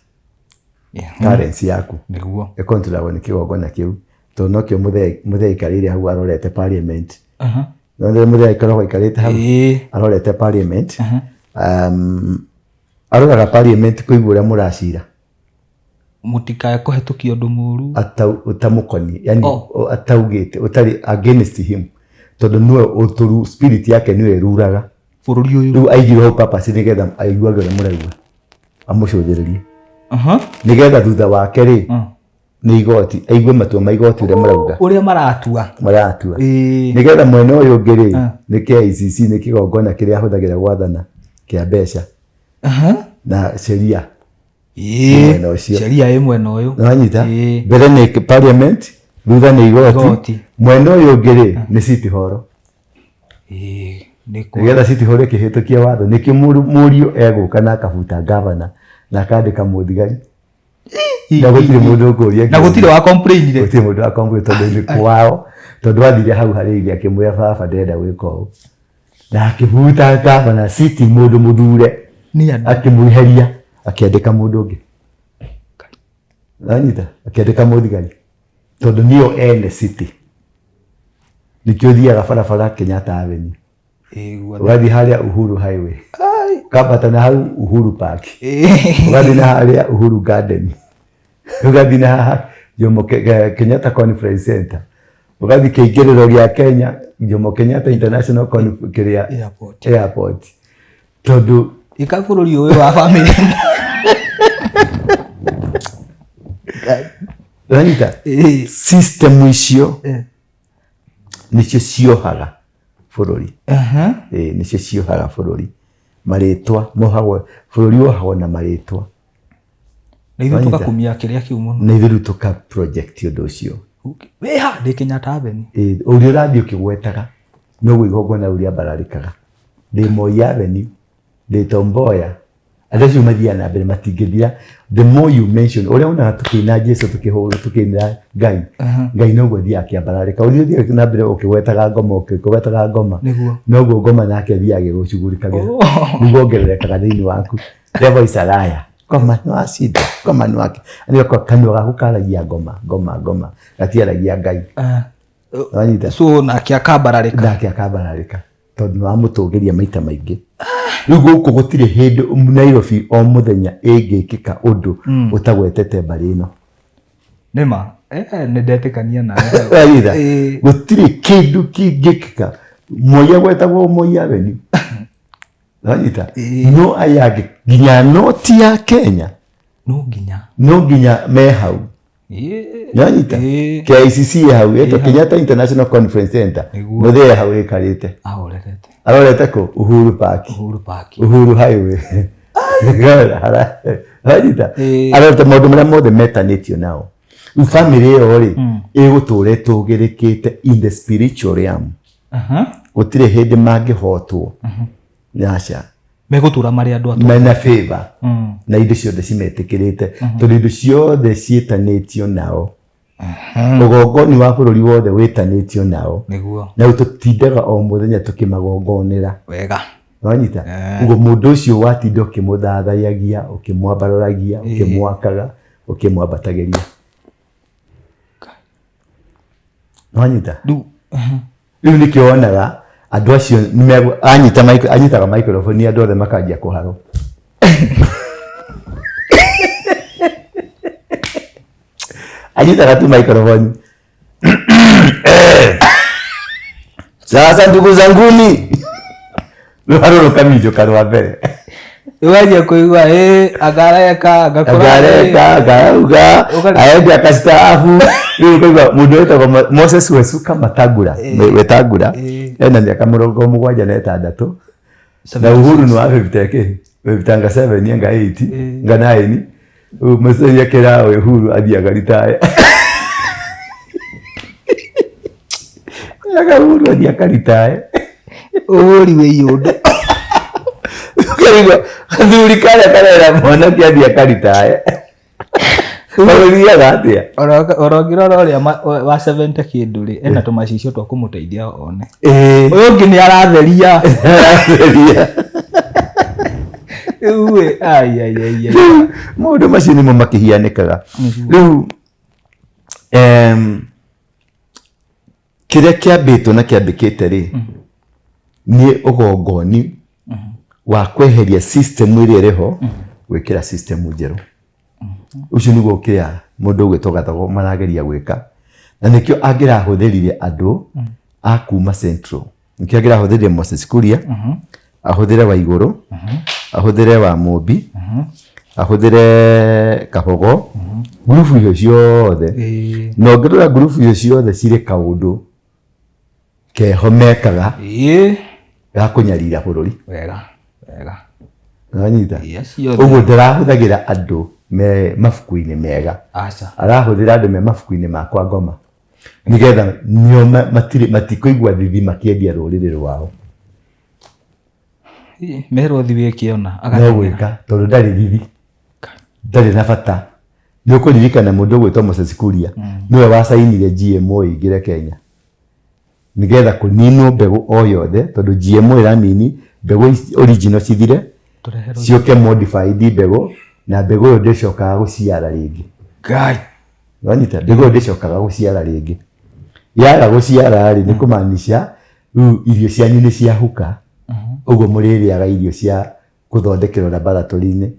Currency yaku. Nĩguo. Ĩ-controlagwo nĩ kĩgongona kĩu. Tondũ nokĩo mũthee aikarĩire hau arorete parliament. No nĩ mũthee aikoragwo aikarĩte hau arorete parliament. Aroraga parliament kũigua ũrĩa mũracira. Mũtikae kũhetũkia ũndũ mũru. Ũtamũkoniĩ, yani ataugĩte, ũtarĩ against him. Tondũ nĩwe ũtũru, spirit yake nĩwe ĩruraga. Bũrũri ũyũ. Rĩu aigirwo hau purpose nĩgetha aiguage ũrĩa mũraigua. Amũcũthĩrĩrie. Nĩgetha thutha wake rĩ, nĩ igoti, aigue matua ma igoti ũrĩa marauga. Ũrĩa maratua. Maratua. Nĩgetha mwena ũyũ ũngĩ rĩ, nĩ KICC, nĩ kĩgongona kĩrĩa ahũthagĩra gwathana kĩa mbeca. Na sheria mwena ũcio. Sheria ĩ mwena ũyũ. Nĩwanyita? Mbere nĩ parliament, thutha nĩ igoti. Igoti. Mwena ũyũ ũngĩ rĩ, nĩ city hall. Nĩ kwa Nĩgetha city hall ĩkĩhĩtũkia watho, nĩkĩo mũriũ egũka na akabuta gavana na akandĩka mũthigari, na gũtirĩ mũndũ ũkũria. Na gũtirĩ wa complainire. Gũtirĩ mũndũ wa complain tondũ nĩ kwao, tondũ athire hau harĩ ithe akĩmwĩra, "Baba, ndĩrenda gwĩka ũũ," na akĩbuta gavana city, mũndũ mũthure nĩ andũ, akĩmweheria, akĩandĩka mũndũ ũngĩ. Wanyita? Akĩandĩka mũthigari tondũ nĩo ene city. Nĩkĩo ũthiaga barabara Kenyatta Avenue, ũgathiĩ harĩa Uhuru Highway, ũkambata na hau Uhuru Park, ũgathiĩ na harĩa Uhuru Garden, ũgathiĩ na haha Jomo Kenyatta Conference Center, ũgathiĩ kĩingĩrĩro gĩa Kenya, Jomo Kenyatta International kĩrĩa Airport. Airport, tondũ Ĩka bũrũri ũyũ wa bamĩrĩ. Wanyita? System icio nĩcio ciohaga bũrũri. Ĩĩ, nĩcio ciohaga bũrũri. Marĩtwa mohagwo, bũrũri wohagwo na marĩtwa. Na ithuĩ tũgakumia kĩrĩa kĩu mũno. Na ithuĩ rĩu tũka project ũndũ ũcio. Wĩha ndĩ Kenyatta Avenue. Ĩĩ, ũrĩa ũrathiĩ ũkĩgwetaga noguo igongona rĩu rĩambararĩkaga. Ndĩ Moi Avenue, ndĩ Tom Mboya, andũ acio mathiaga na mbere, matingĩthira. The more you mention, ũrĩa wonaga tũkĩina Jesu, tũkĩhũra, tũkĩinĩra Ngai, Ngai noguo athiaga akĩambararĩka. Ũrĩa ũthiaga na mbere ũkĩgwetaga ngoma, ũkĩgwetaga ngoma, noguo ngoma nake athiaga agĩgũcugurikagĩra, nĩguo ongererekaga thĩinĩ waku. Devil is a liar. Ngoma nĩ wacinda, ngoma nĩ wake. Nĩ kanua gaku karagia ngoma, ngoma, ngoma, gatiaragia Ngai. Wanyita? So nake akambararĩka. Nake akambararĩka tondũ nĩ wamũtũgĩria maita maingĩ. Rĩu gũkũ gũtirĩ hĩndĩ Nairobi o mũthenya ĩngĩkĩka ũndũ ũtagwetete mbarĩ ĩno. Nĩma nĩ ndetĩkania nawe. Wanyita? Ĩĩ. Gũtirĩ kĩndũ kĩngĩkĩka Moi agwetagwo Moi Avenue. Wanyita? No aya angĩ, nginya noti ya Kenya, no nginya no nginya me hau. Nĩwanyita? KICC ĩ hau, ĩtwo Kenyatta International Conference Center. Nĩguo. Mũthee hau ĩkarĩte. Ahorerete. Arorete kũ? Uhuru Park. Uhuru Park. Uhuru Highway. Wanyita? Arorete maũndũ marĩa mothe metanĩtio nao. Rĩu bamĩrĩ ĩyo rĩ, ĩgũtũra ĩtũgĩrĩkĩte in the spiritual realm. Gũtirĩ hĩndĩ mangĩhotwo, aca. Megũtũra marĩ andũ atũ mena favor na indo ciothe cimetĩkĩrĩte, tondũ indo ciothe ciĩtanĩtio nao, ũgongoni wa bũrũri wothe wĩtanĩtio nao. Na rĩu tũtindaga o mũthenya tũkĩmagongonera. Wanyita? Ũguo mũndũ ũcio watinda ũkĩmũthathayagia, ũkĩmwambararagia, ũkĩmwakaga, ũkĩmwambatagĩria. Wanyita? Rĩu Rĩu nĩkĩo wonaga andũ acio anyita anyitaga microphone, andũ othe makanjia kũharwo. Anyitaga tu microphone, "Sasa ndugu zanguni," rũharo rũkaminjũka rwa mbere. Wanjia kũigua ĩ agareka agakora. Agareka akarauga aende akastaafu. Rĩu ũkaigua mũndũ wĩtagwo Moses Wesuka Matangura, Wetangula, ena mĩaka 76, na Uhuru nĩ wa 50 kĩ, 50 nga 7 nga 8 nga 9. Rĩu Moses akĩra Uhuru athiĩ akaritaya. Ega Uhuru athiĩ akaritaya. Ũhũri wĩ iũndũ. Ũkaigua gathuri karĩa karera mwanake athiĩ akaritaya. Ũgĩthiaga atĩa? Ora ũngĩrora ũrĩa wa 70 kĩndũ rĩ, ena tũmacicio twa kũmũteithia one. Ĩĩ. Ũyũ ũngĩ nĩ aratheria. Aratheria. Rĩu ĩ, ai, ai, ai, ai. Rĩu maũndũ macio nĩmo makĩhianĩkaga. Rĩu kĩrĩa kĩambĩtwo na kĩambĩkĩte rĩ, nĩ ũgongoni wa kweheria system ĩrĩa ĩrĩ ho, gwĩkĩra system njerũ. Ũcio nĩguo kĩrĩa mũndũ ũgwĩtwo Gathogo marageria gwĩka, na nĩkĩo angĩrahũthĩrire andũ a kuma Central, nĩkĩo angĩrahũthĩrire Moses Kuria, ahũthĩre Waigũrũ, ahũthĩre wa Mũmbi, ahũthĩre Kabogo, ngurubu icio ciothe. Na ũngĩrora ngurubu icio ciothe cirĩ kaũndũ keho mekaga ga kũnyarira bũrũri. Wega wega. Wanyita? Ĩ, acio othe. Ũguo ndarahũthagĩra andũ me mabuku-inĩ mega. Aca. Arahũthĩra andũ me mabuku-inĩ ma kwa ngoma nĩgetha nĩo matirĩ matikũigua thithi makĩendia rũrĩrĩ rwao. Ĩ, merwo thi wĩkĩona No agateng'era. gwĩka tondũ ndarĩ thithi, ndarĩ na bata. Nĩ ũkũririkana mũndũ ũgwĩtwo Moses Kuria nĩwe wacainire GMO ĩingĩre Kenya nĩgetha kũninwo mbegũ o yothe tondũ GMO ĩramini mbegũ ici original cithire Tũreherwo ciũke modified mbegũ na mbegũ ĩyo ndĩcokaga gũciara rĩngĩ. Ngai. Wanyita? Mbegũ ĩyo ndĩcokaga gũciara rĩngĩ. Yaga gũciara rĩ, nĩ kũmaanisha rĩu irio cianyu nĩ ciahuka, ũguo mũrĩrĩaga irio cia gũthondekerwo laboratory-inĩ.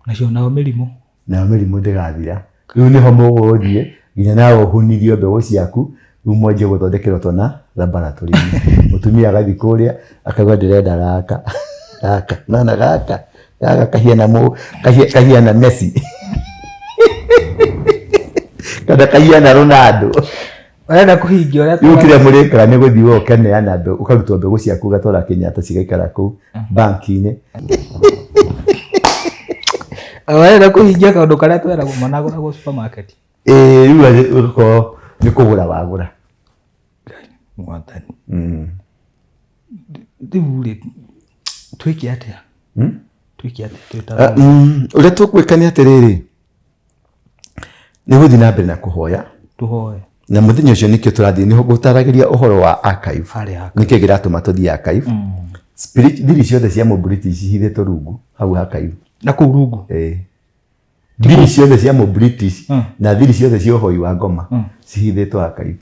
Nacio nayo mĩrimũ. Nayo mĩrimũ ndĩgathira. Rĩu nĩho mũgũthiĩ nginya nawe ũhunithio mbegũ ciaku rĩu mwanjie gũthondekerwo twana laboratory-inĩ. Mũtumia agathiĩ kũrĩa akauga ndĩrenda gaka gaka nona gaka gaka kahiana mũ kahiana Messi kana kahiana Ronaldo. Ũrenda kũhingia ũrĩa Rĩu kĩrĩa mũrĩkaga nĩ gũthiĩ we ũkaneana mbegũ, ũkarutwo mbegũ ciaku ũgatwara Kenyatta cigaikara kũu banki-inĩ. Ũrenda kũhingia kaũndũ karĩa tweragwo managũragwo supermarket. Ĩĩ rĩu ũgakorwo nĩ kũgũra wagũra. Mwathani. Rĩu rĩ twĩke atĩa? Twĩke atĩa twĩ ta Ah, ũrĩa tũgwĩka nĩ atĩrĩrĩ, nĩ gũthiĩ na mbere na kũhoya. Tũhoe. Na mũthenya ũcio nĩkĩo tũrathiĩ nĩho gũtaragĩria ũhoro wa archive. Harĩa archive. Nĩkĩo kĩratũma tũthiĩ archive. Spirit, thiri ciothe cia mũbritish cihithĩtwo rungu hau archive. Na kũu rungu. Ĩĩ. Thiri ciothe cia mũbritish na thiri ciothe cia ũhoi wa ngoma cihithĩtwo archive.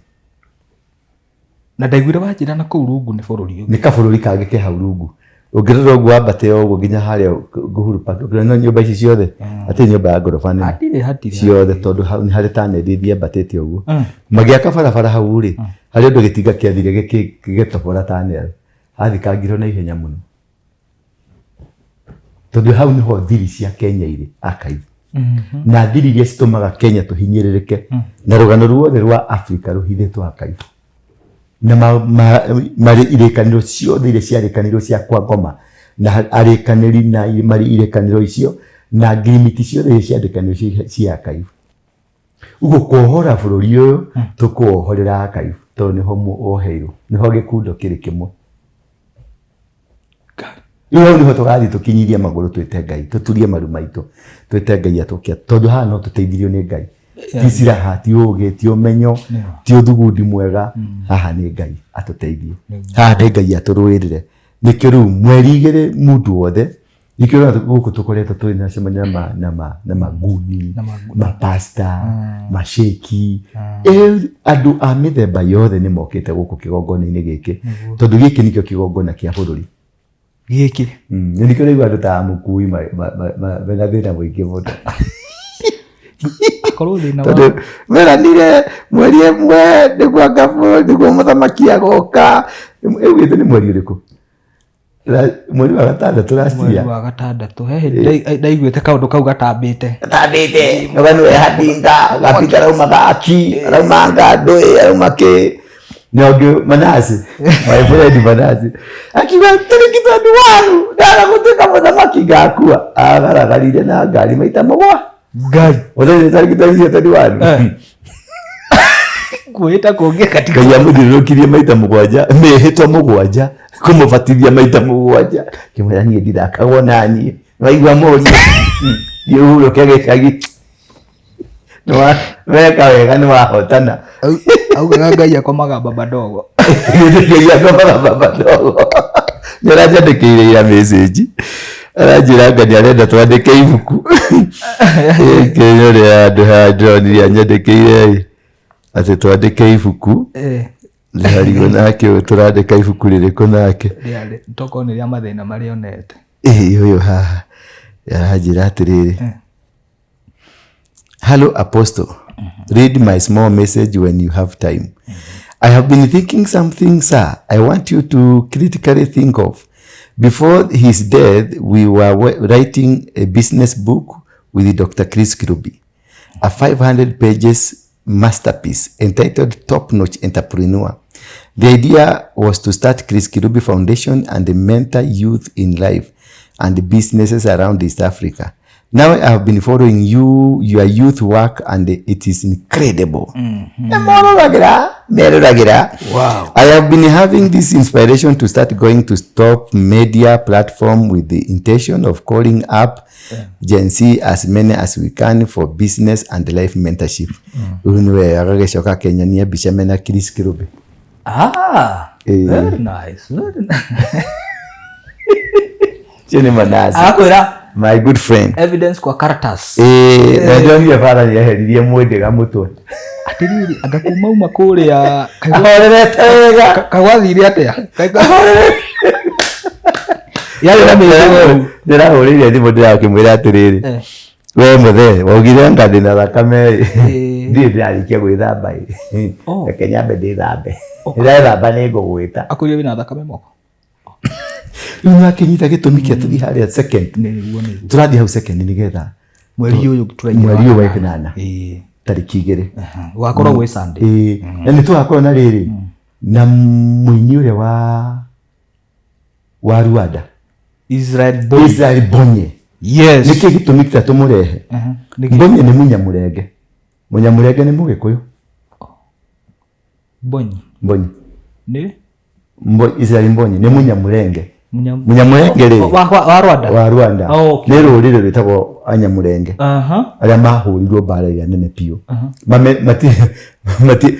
Na ndaiguire wanjĩra na kũu rungu nĩ bũrũri ũngĩ. Nĩ kabũrũri kangĩ ke hau rungu. Ũngĩrora ũguo wambate o ũguo nginya harĩa Uhuru Park, ũkĩrora nyũmba ici ciothe, hatirĩ nyũmba ya ngoroba nene. Hatirĩ, hatirĩ. Ciothe tondũ hau nĩ harĩ tunnel ĩthiĩ yambatĩte ũguo. Magĩaka barabara hau rĩ, harĩ ũndũ gĩtinga kĩathire gĩgĩtobora tunnel. Hathikangirwo na ihenya mũno. Tondũ hau nĩho thiri cia Kenya irĩ archive. Na thiri iria citũmaga Kenya tũhinyĩrĩrĩke na rũgano ruothe rwa Africa rũhithĩtwo archive. Na marĩ irĩkanĩro ciothe iria ciarĩkanĩirwo cia kwa ngoma na arĩkanĩri na marĩ irĩkanĩro icio na ngirimiti ciothe iria ciandĩkanĩirwo cia archive. Ũguo kuohora bũrũri ũyũ tũkũwohorera archive tondũ nĩho woheirwo, nĩho gĩkundo kĩrĩ kĩmwe. Rĩu hau nĩho tũgathiĩ tũkinyirie magũrũ twĩte Ngai, tũturie maru maitũ, twĩte Ngai atũke, tondũ haha no tũteithirio nĩ Ngai. Ti silaha, ti ũgĩ, ti ũmenyo, ti ũthugundi mwega, haha nĩ Ngai atũteithie. Haha nĩ Ngai atũrũĩrĩre. Nĩkĩo rĩu mweri igĩrĩ mũndũ wothe, nĩkĩo ũrona gũkũ tũkoretwo tũrĩ na cemania na maguni, mapasta, maceki, andũ a mĩthemba yothe nĩ mokĩte gũkũ kĩgongona-inĩ gĩkĩ, tondũ gĩkĩ nĩkĩo kĩgongona kĩa bũrũri. Gĩkĩ. Nĩ nĩkĩo ũraigua andũ ta Amũkui mena thĩna mũingĩ mũno. Akorwo thĩna wa Tondũ meranire mweri ĩmwe nĩguo anga bũrũri, nĩguo mũthamaki agoka. Ĩugĩte nĩ mweri ũrĩkũ? Mweri wa gatandatũ last mweri year. wa gatandatũ. He hĩndĩ ndaiguĩte kaũndũ kau gatambĩte. Gatambĩte. Gani we Hadinga, gapita arauma gaki, arauma ngandũ, arauma kĩ. Na ũngĩ Manase, my friend Manase, akiuga tarĩki 21 ndaga gũtuĩka mũthamaki ngakua. Agaragarire na ngari maita mũgwa. Ngai. Mũthenya tarĩki 21. Kwĩta kũngĩ katika. Ngai amũthiũrũrũkirie maita mũgwanja, mĩhĩtwa mũgwanja, kũmũbatithia maita mũgwanja. Kĩmwĩra niĩ ndithakagwo na niĩ. Waigua mũriũ, thiĩ ũhurũke gĩcagi. Weka wega nĩ wahotana. Augaga Ngai akomaga baba ndogo. Ngai akomaga baba ndogo. Nĩ aranjandĩkĩire ira message. Aranjĩra anga nĩ arenda twandĩke ibuku. Kĩnya ũrĩa handũ haha ndĩronire anyandĩkĩire ĩ, atĩ twandĩke ibuku. Ndĩrarigwo nake ũyũ tũrandĩka ibuku rĩrĩkũ nake. Tokorwo nĩ rĩa mathĩna marĩa onete. Ĩĩ ũyũ haha aranjĩra atĩrĩrĩ. Hello, Apostle. Read my small message when you have time. I have been thinking something, sir. I want you to critically think of. Before his death, we were writing a business book with Dr. Chris Kirubi, a 500 pages masterpiece entitled Top Notch Entrepreneur. The idea was to start Chris Kirubi Foundation and mentor youth in life and businesses around East Africa. Now I have been following you, your youth work, and it is incredible. Meroragĩra, meroragĩra. Wow. I have been having this inspiration to start going to top media platform with the intention of calling up Gen Z as many as we can for business and life mentorship. Rĩu nĩwe agagĩcoka akĩnyonia mbica mena Chris Kirubi. Ah, Eh. very nice. Very nice. Ũcio nĩ Manase. Agakwĩra My good friend. evidence kwa karatasi. Ĩĩ, na ndonire bara nĩ eheririe mwĩndĩga mũtwe. Atĩrĩrĩ, anga kuma uma kũrĩa Ahorerete wega. kagwathire atĩa? Yarĩ na mĩtego. Ndĩrahũrĩire thimũ ndĩrakĩmwĩra atĩrĩrĩ. Eh. We mũthee, waugire anga ndĩna thakame ĩ. Ĩĩ. Ndirĩ ndĩrarĩkia gwĩthamba ĩ. Oh. Reke nyambe ndĩthambe. Ndĩrethamba nĩ ngũgwĩta. Akwĩrire wĩna thakame moko. Rĩu nĩwakĩnyita gĩtũmi kĩa tũthiĩ harĩa second. Nĩguo nĩguo. Tũrathiĩ hau second nĩgetha Mweri ũyũ tũraingĩra. mweri ũyũ wa ĩnana Ĩĩ. tarĩki 2. Gũgakorwo gwĩ Sunday. Ĩĩ. Na nĩ tũgakorwo na rĩrĩ na mũini ũrĩa wa Rwanda Israel Boy. Israel Mbonye. Yes. Nĩkĩ gĩtũmi kĩrĩa tũmũrehe? Aha. Nĩkĩ? Mbonye nĩ Mũnyamũrenge. Mũnyamũrenge nĩ Mũgĩkũyũ. Bonyi. Mbonye. Nĩ? Israel Mbonye nĩ Mũnyamũrenge. Munyam- Mũnyamũrenge rĩ Wa Rwanda. wa Rwanda Oh, okay. nĩ rũrĩrĩ rwĩtagwo Anyamũrenge Aha. arĩa mahũrirwo mbara ĩrĩa nene biũ. Aha. Mame mati mati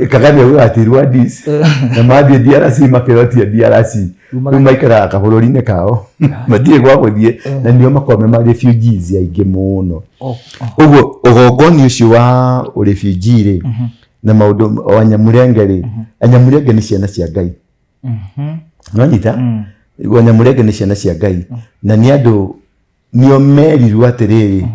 Kagame augaga atĩ Rwandis na mathiĩ DRC makĩrotia DRC rĩu maikaraga kabũrũri-inĩ kao matirĩ gwa gũthiĩ na nĩo makoragwo me ma refugees aingĩ mũno. Oh, oh. Ũguo ũgongoni ũcio wa ũrefugee rĩ na maũndũ wa Anyamũrenge rĩ, Anyamũrenge nĩ ciana cia Ngai. Nĩwanyita? Anyamũrenge nĩ ciana cia Ngai na nĩ andũ nĩo merirwo atĩrĩrĩ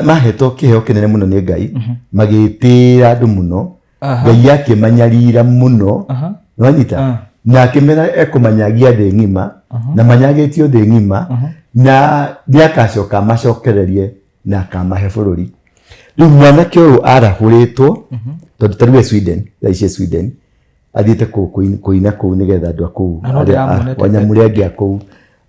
mahetwo kĩheo kĩnene mũno nĩ Ngai magĩtĩĩra andũ mũno Aha. Ngai akĩmanyarira mũno Aha. nĩwanyita Ah. na akĩmera ekũmanyagia thĩ ng'ima na manyagĩtio thĩ ng'ima na nĩakacoka amacokererie na akamahe bũrũri. Rĩu mwanake ũyũ arahũrĩtwo tondũ ta rĩu e Sweden, thaa ici e Sweden athiĩte kũina kũu nĩgetha andũ a kũu Na no arĩa- ndĩramuonete Wanyamũrenge a kũu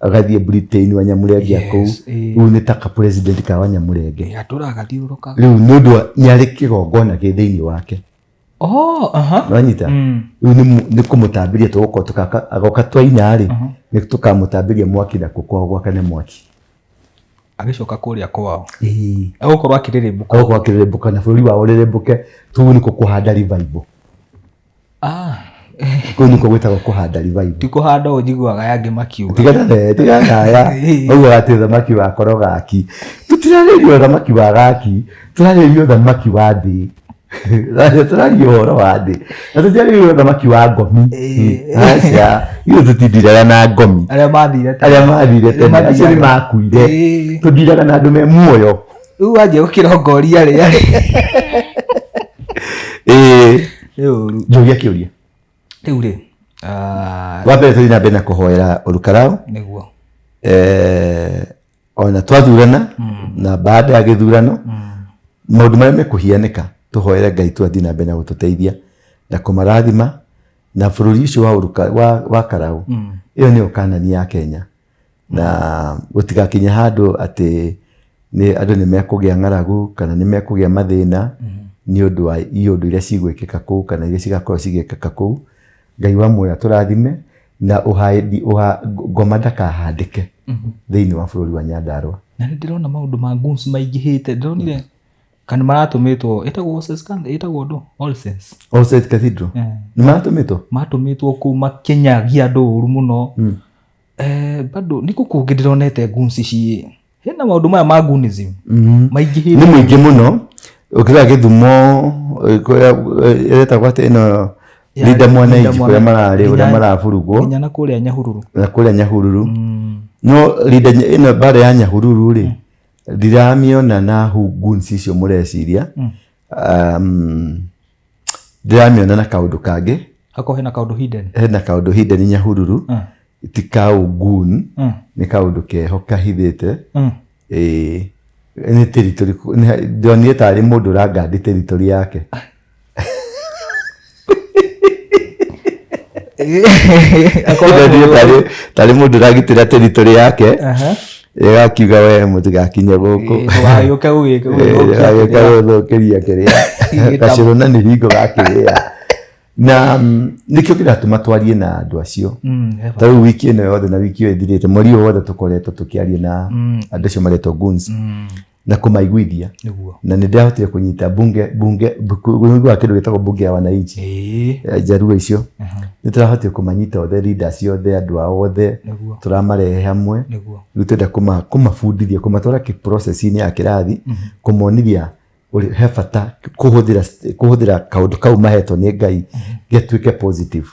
agathiĩ Britain Wanyamũrenge a kũu Yes, ĩĩ. rĩu nĩ ta ka president ka Wanyamũrenge Atũraga athiũrũrũkaga. rĩu nĩ ũndũ nĩ arĩ kĩgongona gĩ thĩinĩ wake. Oh, aha. Nĩwanyita? Rĩu nĩ kũmũtambĩria tũgũkorwo tũgaka agoka twaina rĩ nĩ tũkamũtambĩria mwaki na kũ kwao gwakane mwaki. Agĩcoka kũrĩa kwao. Ĩĩ. Egũkorwo akĩrĩrĩmbũka. Agũkorwo akĩrĩrĩmbũka na bũrũri wao ũrĩrĩmbũke tũu nĩkuo kũhanda revival. Ah. Kũu nĩkuo gwĩtagwo kũhanda revival. Ti kũhanda ũũ njiguaga aya angĩ makiuga. Tigana na tigana na aya maugaga atĩ ũthamaki wa korogaki. Tũtirarĩria ũthamaki wa gaki, tũrarĩria ũthamaki wa thĩ. Tũraria ũhoro wa thĩ. Na tũtirarĩria ũthamaki wa ngomi. Aca, ithuĩ tũtindiraga na ngomi. Arĩa mathire tene. Arĩa mathire tene, acio nĩ makuire. Ĩĩ. Tũndiraga na andũ me muoyo. Rĩu wanjia gũkĩrongoria rĩa. Ĩĩ. Nĩ ũru. Njũria kĩũria. Rĩu rĩ. Wa mbere tũthiĩ na mbere na kũhoera Olkalau. Nĩguo. Ona twathurana na baada ya gĩthurano maũndũ marĩa mekũhianĩka tũhoere Ngai tu athiĩ na mbere na gũtũteithia na kũmarathima na bũrũri ũcio wa Karau ĩyo nĩyo Kanani ya Kenya na gũtigakinye handũ atĩ nĩ andũ nĩ mekũgĩa ng'aragu kana nĩ mekũgĩa mathĩna nĩ ũndũ wa iũndũ iria cigwĩkĩka kũu kana iria cigakorwo cigĩkĩka kũu. Ngai wa muoyo atũrathime na ngoma ndakahandĩke thĩinĩ wa bũrũri wa Nyandarua. Na nĩ ndĩrona maũndũ ma goons maingĩhĩte ndĩronire kana maratũmĩtwo ĩtagwo All Saints ĩtagwo ndũ All Saints. All Saints Cathedral. Nĩ maratũmĩtwo? Matũmĩtwo kũu makĩnyagia andũ ũru mũno. Bado nĩkũ kũngĩ ndĩronete goons ici hena maũndũ maya ma goonism maingĩhĩte. Nĩ mũingĩ mũno ũkĩrora Gĩthumo kũrĩa ĩretagwo atĩ ĩno Linda Mwananchi kũrĩa mararĩ ũrĩa maraburugwo nginya na kũrĩa Nyahururu na kũrĩa Nyahururu no Linda ĩno mbara ya Nyahururu rĩ ndiramĩona na goons icio mũreciria ndiramĩona na kaũndũ kangĩ hakorwo hena kaũndũ hidden hena kaũndũ hidden Nyahururu ti kaũ goon nĩ kaũndũ keho kahithĩte ĩĩ Nĩ territory, ndonire tarĩ mũndũ ũrangandi territory yake. Ndonire tarĩ mũndũ ũragitĩra territory yake. Ĩgakiuga we mũtigakinye gũkũ. Ndũgagĩũke gũgĩũke gũthũkĩria kĩrĩa gacũrũ na nĩ hingo gakĩrĩa. Na nĩkĩo kĩratũma twarie na andũ acio. Ta rĩu wiki ĩno yothe na wiki ĩyo ĩthirĩte, mweri ũyũ wothe tũkoretwo tũkĩaria na andũ acio maretwo goons na kũmaiguithia. Na nĩ ndĩrahotire kũnyita bunge bunge kũiguaga kĩndũ gĩtagwo bunge ya wananchi. Njaruo icio nĩ tũrahotire kũmanyita othe, leaders othe, andũ ao othe tũramarehe hamwe. Rĩu twenda kũmabundithia, kũmatwara process-inĩ ya kĩrathi, kũmonithia he bata kũhũthĩra kaũndũ kau mahetwo nĩ Ngai gatuĩke positive.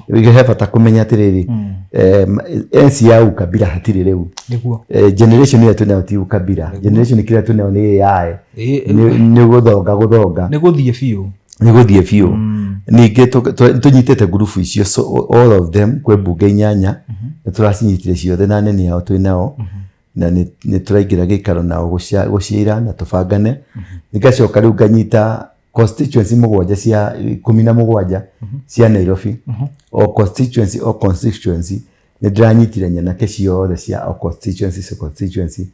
He bata kũmenya atĩrĩrĩ, enzi ya ukabila hatirĩ rĩu. Generation ĩrĩa twĩnayo ti ukabila, generation kĩrĩa twĩnayo nĩ AI, nĩ gũthonga gũthonga, nĩ gũthiĩ biũ, nĩ gũthiĩ biũ. Ningĩ tũnyitĩte ngurubu icio, so all of them, kwĩ mbunge 8 nĩ tũracinyitire ciothe na anene ao twĩ nao, na nĩ tũraingĩra gĩikaro nao gũciĩra na tũbangane. Ngacoka rĩu nganyita constituency 7 cia 17 cia Nairobi. O constituency, o constituency nĩ ndĩranyitire nyanake ciothe cia o constituency, cia constituency.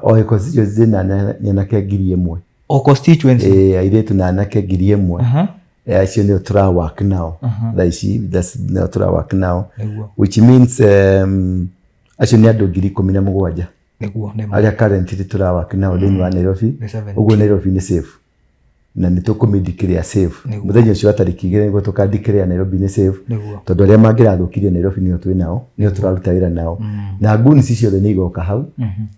O constituency na nyanake 1,000. O constituency? Airĩtu na anake 1,000. Acio nĩo tũra work nao thaa ici, nĩo tũra work nao, which means acio nĩ andũ 17,000 arĩa currently tũra work nao thĩinĩ wa Nairobi. Ũguo Nairobi nĩ safe na nĩ tũkũmĩ declare safe mũthenya ũcio wa tarĩki 2, nĩguo tũka declare Nairobi nĩ safe, tondũ arĩa mangĩrathũkirie Nairobi nĩo twĩ nao, nĩo tũraruta wĩra nao, na goons ciothe nĩ igoka hau,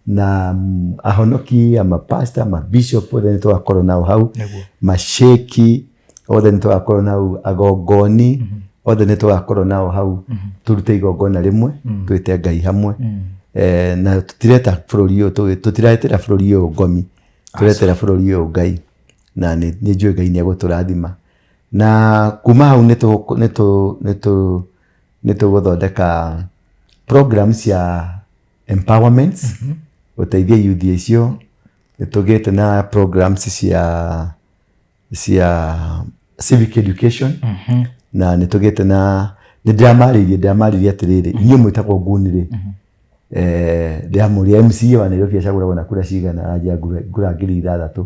na ahonoki, mapasta, mabishop othe nĩ tũgakorwo nao hau, masheki othe nĩ tũgakorwo nao, agongoni othe nĩ tũgakorwo nao hau, tũrute igongona rĩmwe, twĩte Ngai hamwe. Na tũtireta bũrũri ũyũ, tũtiretera bũrũri ũyũ ngomi, tũretera bũrũri ũyũ Ngai, na nĩ njũĩ Ngai nĩ egũtũrathima. Na kuma hau nĩ tũgũthondeka program cia empowerments gũteithia youth icio. Nĩ tũgĩte na programs cia civic education, na nĩ tũgĩte na nĩ ndĩramarĩirie atĩrĩrĩ, inyuĩ mwĩtagwo nguni rĩ, ndĩramũria MCA wa Nairobi acagũragwo na kura cigana? Aranjia ngura 6,000.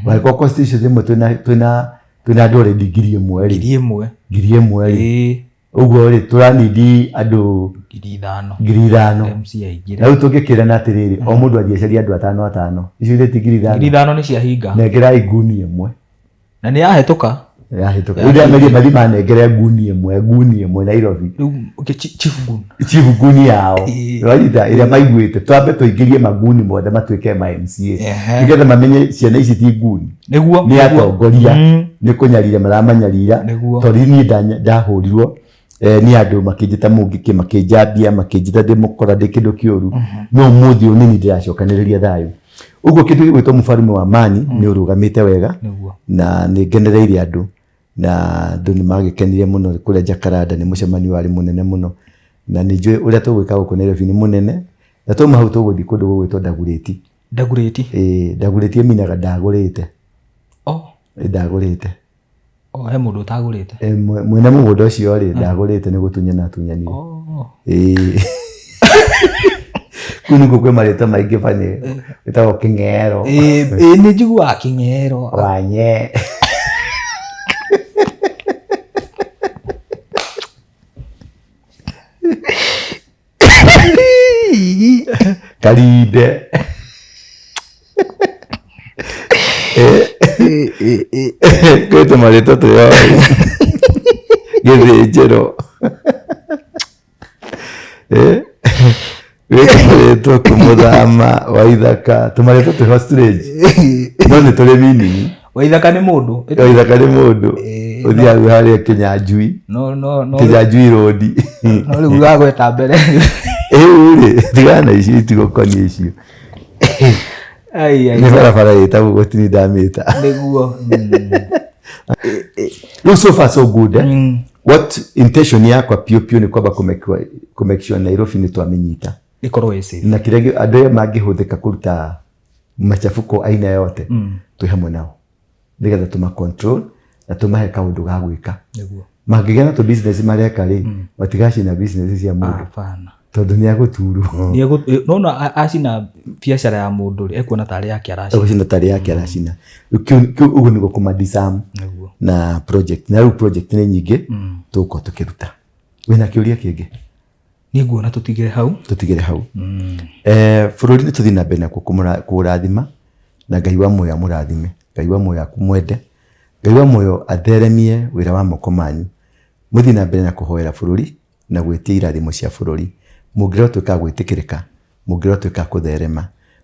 Wangĩkorwo constituency ĩmwe twĩna andũ already 1,000 rĩ, 1,000, 1,000 rĩ, ũguo rĩ tũranindi andũ 5,000, 5,000 na rĩu tũngĩkĩrana atĩrĩrĩ, o mũndũ athiĩ acarie andũ atano atano, icio ithe ti 5,000? 5,000 nĩ ciahinga. Nengerai nguni ĩmwe. Na nĩ yahĩtũka. Yahĩtũka. Rĩu ndĩrameria mathiĩ manengere nguni ĩmwe, nguni ĩmwe Nairobi. Rĩu chief gun. Chief gun yao. Wanyita ĩrĩa maiguĩte, twambe tũingĩrie maguni mothe matuĩke ma MCA, nĩgetha mamenye ciana ici ti nguni. Nĩ atongoria, nĩ kũnyarira maramanyarira, tondũ niĩ ndahũrirwo nĩ andũ makĩnjĩta mũngĩkĩ, makĩnjambia, makĩnjĩta ndĩ mũkora, ndĩ kĩndũ kĩũru, no ũmũthĩ ũyũ nĩ niĩ ndĩracokanĩrĩria thayũ. Ũguo kĩndũ gĩgwĩtwo mũbarume wa Amani nĩ ũrũgamĩte wega, na nĩ ngenereire andũ, na andũ nĩ magĩkenire mũno kũrĩa Jacaranda. Nĩ mũcemanio warĩ mũnene mũno, na nĩ njũĩ ũrĩa tũgwĩka gũkũ Nairobi nĩ mũnene, na twauma hau tũgũthiĩ kũndũ gũgwĩtwo Ndagurĩti. Ndagurĩti? Ĩĩ, Ndagurĩti ĩminaga ndagũrĩte. Ndagũrĩte. O, he mũndũ ũtagũrĩte? Mwene mũgũnda ũcio rĩ, ndagũrĩte, nĩ gũtunyana atunyanire. Ĩĩ, kũu nĩkuo kwĩ marĩtwa maingĩ bani, wĩtagwo Kĩng'ero. Ĩĩ, nĩ njiguaga Kĩng'ero. Wanye. Karinde. Kwĩ tũmarĩtwa twĩoĩ, Gĩthĩnjĩro, gwĩ tũmarĩtwa kũmũthama Waithaka, tũmarĩtwa twĩho strange no nĩ tũrĩ meaning. Waithaka nĩ mũndũ? Waithaka nĩ mũndũ ũthiaga harĩa Kĩnyanjui. No no no. Kĩnyanjui road. No rĩu wagweta mbere. Ĩu rĩ, tigana na icio, itigũkoniĩ icio. Ai, ai. Nĩ barabara ĩtagwo gũtini ndamĩta. Nĩguo. Rĩu so far so good, eh? What intention yakwa piũ piũ nĩ kwamba kũ make sure Nairobi nĩ twamĩnyita. Ĩkorwo ĩ safe. Na kĩrĩa andũ arĩa mangĩhũthĩka kũruta Machafuko aina yote twĩ hamwe nao nĩgetha tũma control na tũmahe kaũndũ ga gwĩka. Mangĩgĩa na tũ business mareka rĩ, matigacina business cia mũndũ. Hapana. Tondũ nĩ agũturwo. Nona acina biacara ya mũndũ rĩ, ekuona tarĩ yake aracina. Agũcina tarĩ yake aracina. Rĩu kĩu ũguo nĩguo kũma disarm. Na project, na rĩu project nĩ nyingĩ tũgũkorwo tũkĩruta. Wĩna kĩũria kĩngĩ? Niĩ nguona tũtigĩre hau. Tũtigĩre hau. Bũrũri nĩ tũthiĩ na mbere na kũũrathima, na Ngai wa muoyo amũrathime, Ngai wa muoyo akumwende, Ngai wa muoyo atheremie wĩra wa moko manyu. Mũthiĩ na mbere na kũhoera bũrũri na gwĩtia irathimo cia bũrũri. Mũngĩrotuĩka a gwĩtĩkĩrĩka, mũngĩrotuĩka a kũtherema,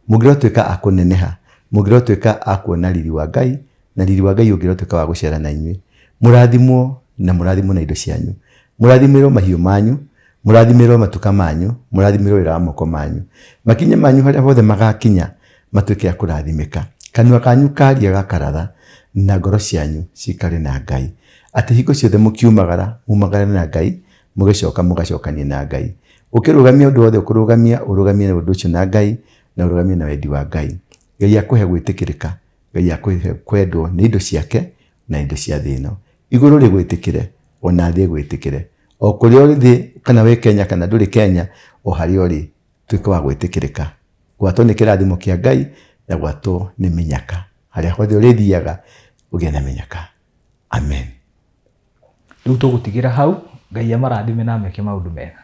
mũngĩrotuĩka a kũneneha, mũngĩrotuĩka a kuona riri wa Ngai, na riri wa Ngai ũngĩrotuĩka wa gũcera na inyuĩ. Mũrathimwo na mũrathimwo na indo cianyu. Mũrathimĩrwo mahiũ manyu, mũrathimĩrwo matuka manyu, mũrathimĩrwo wĩra wa moko manyu. Makinya manyu harĩa hothe magakinya matuĩke a kũrathimĩka. Kanua kanyu karia gakaratha na ngoro cianyu cikare na Ngai. Atĩ hingo ciothe mũkiumagara, mumagare na Ngai, mũgĩcoka mũgacokanie na Ngai. Ũkĩrũgamia ũndũ wothe ũkũrũgamia, ũrũgamie ũndũ ũcio na Ngai, na ũrũgamie na wendi wa Ngai. Ngai akũhe gwĩtĩkĩrĩka, Ngai akũhe kwendwo nĩ indo ciake na indo cia thĩ ĩno. Igũrũ rĩgwĩtĩkĩre, ona thĩ ĩgwĩtĩkĩre. O kũrĩa ũrĩ thĩ, kana wĩ Kenya kana ndũrĩ Kenya, o harĩa ũrĩ, tuĩka wa gwĩtĩkĩrĩka. Gwatwo nĩ kĩrathimo kĩa Ngai na gwatwo nĩ mĩnyaka. Harĩa hothe ũrĩthiaga, ũgĩe na mĩnyaka. Amen. Rĩu tũgũtigĩra hau, Ngai amarathime na ameke maũndũ mega.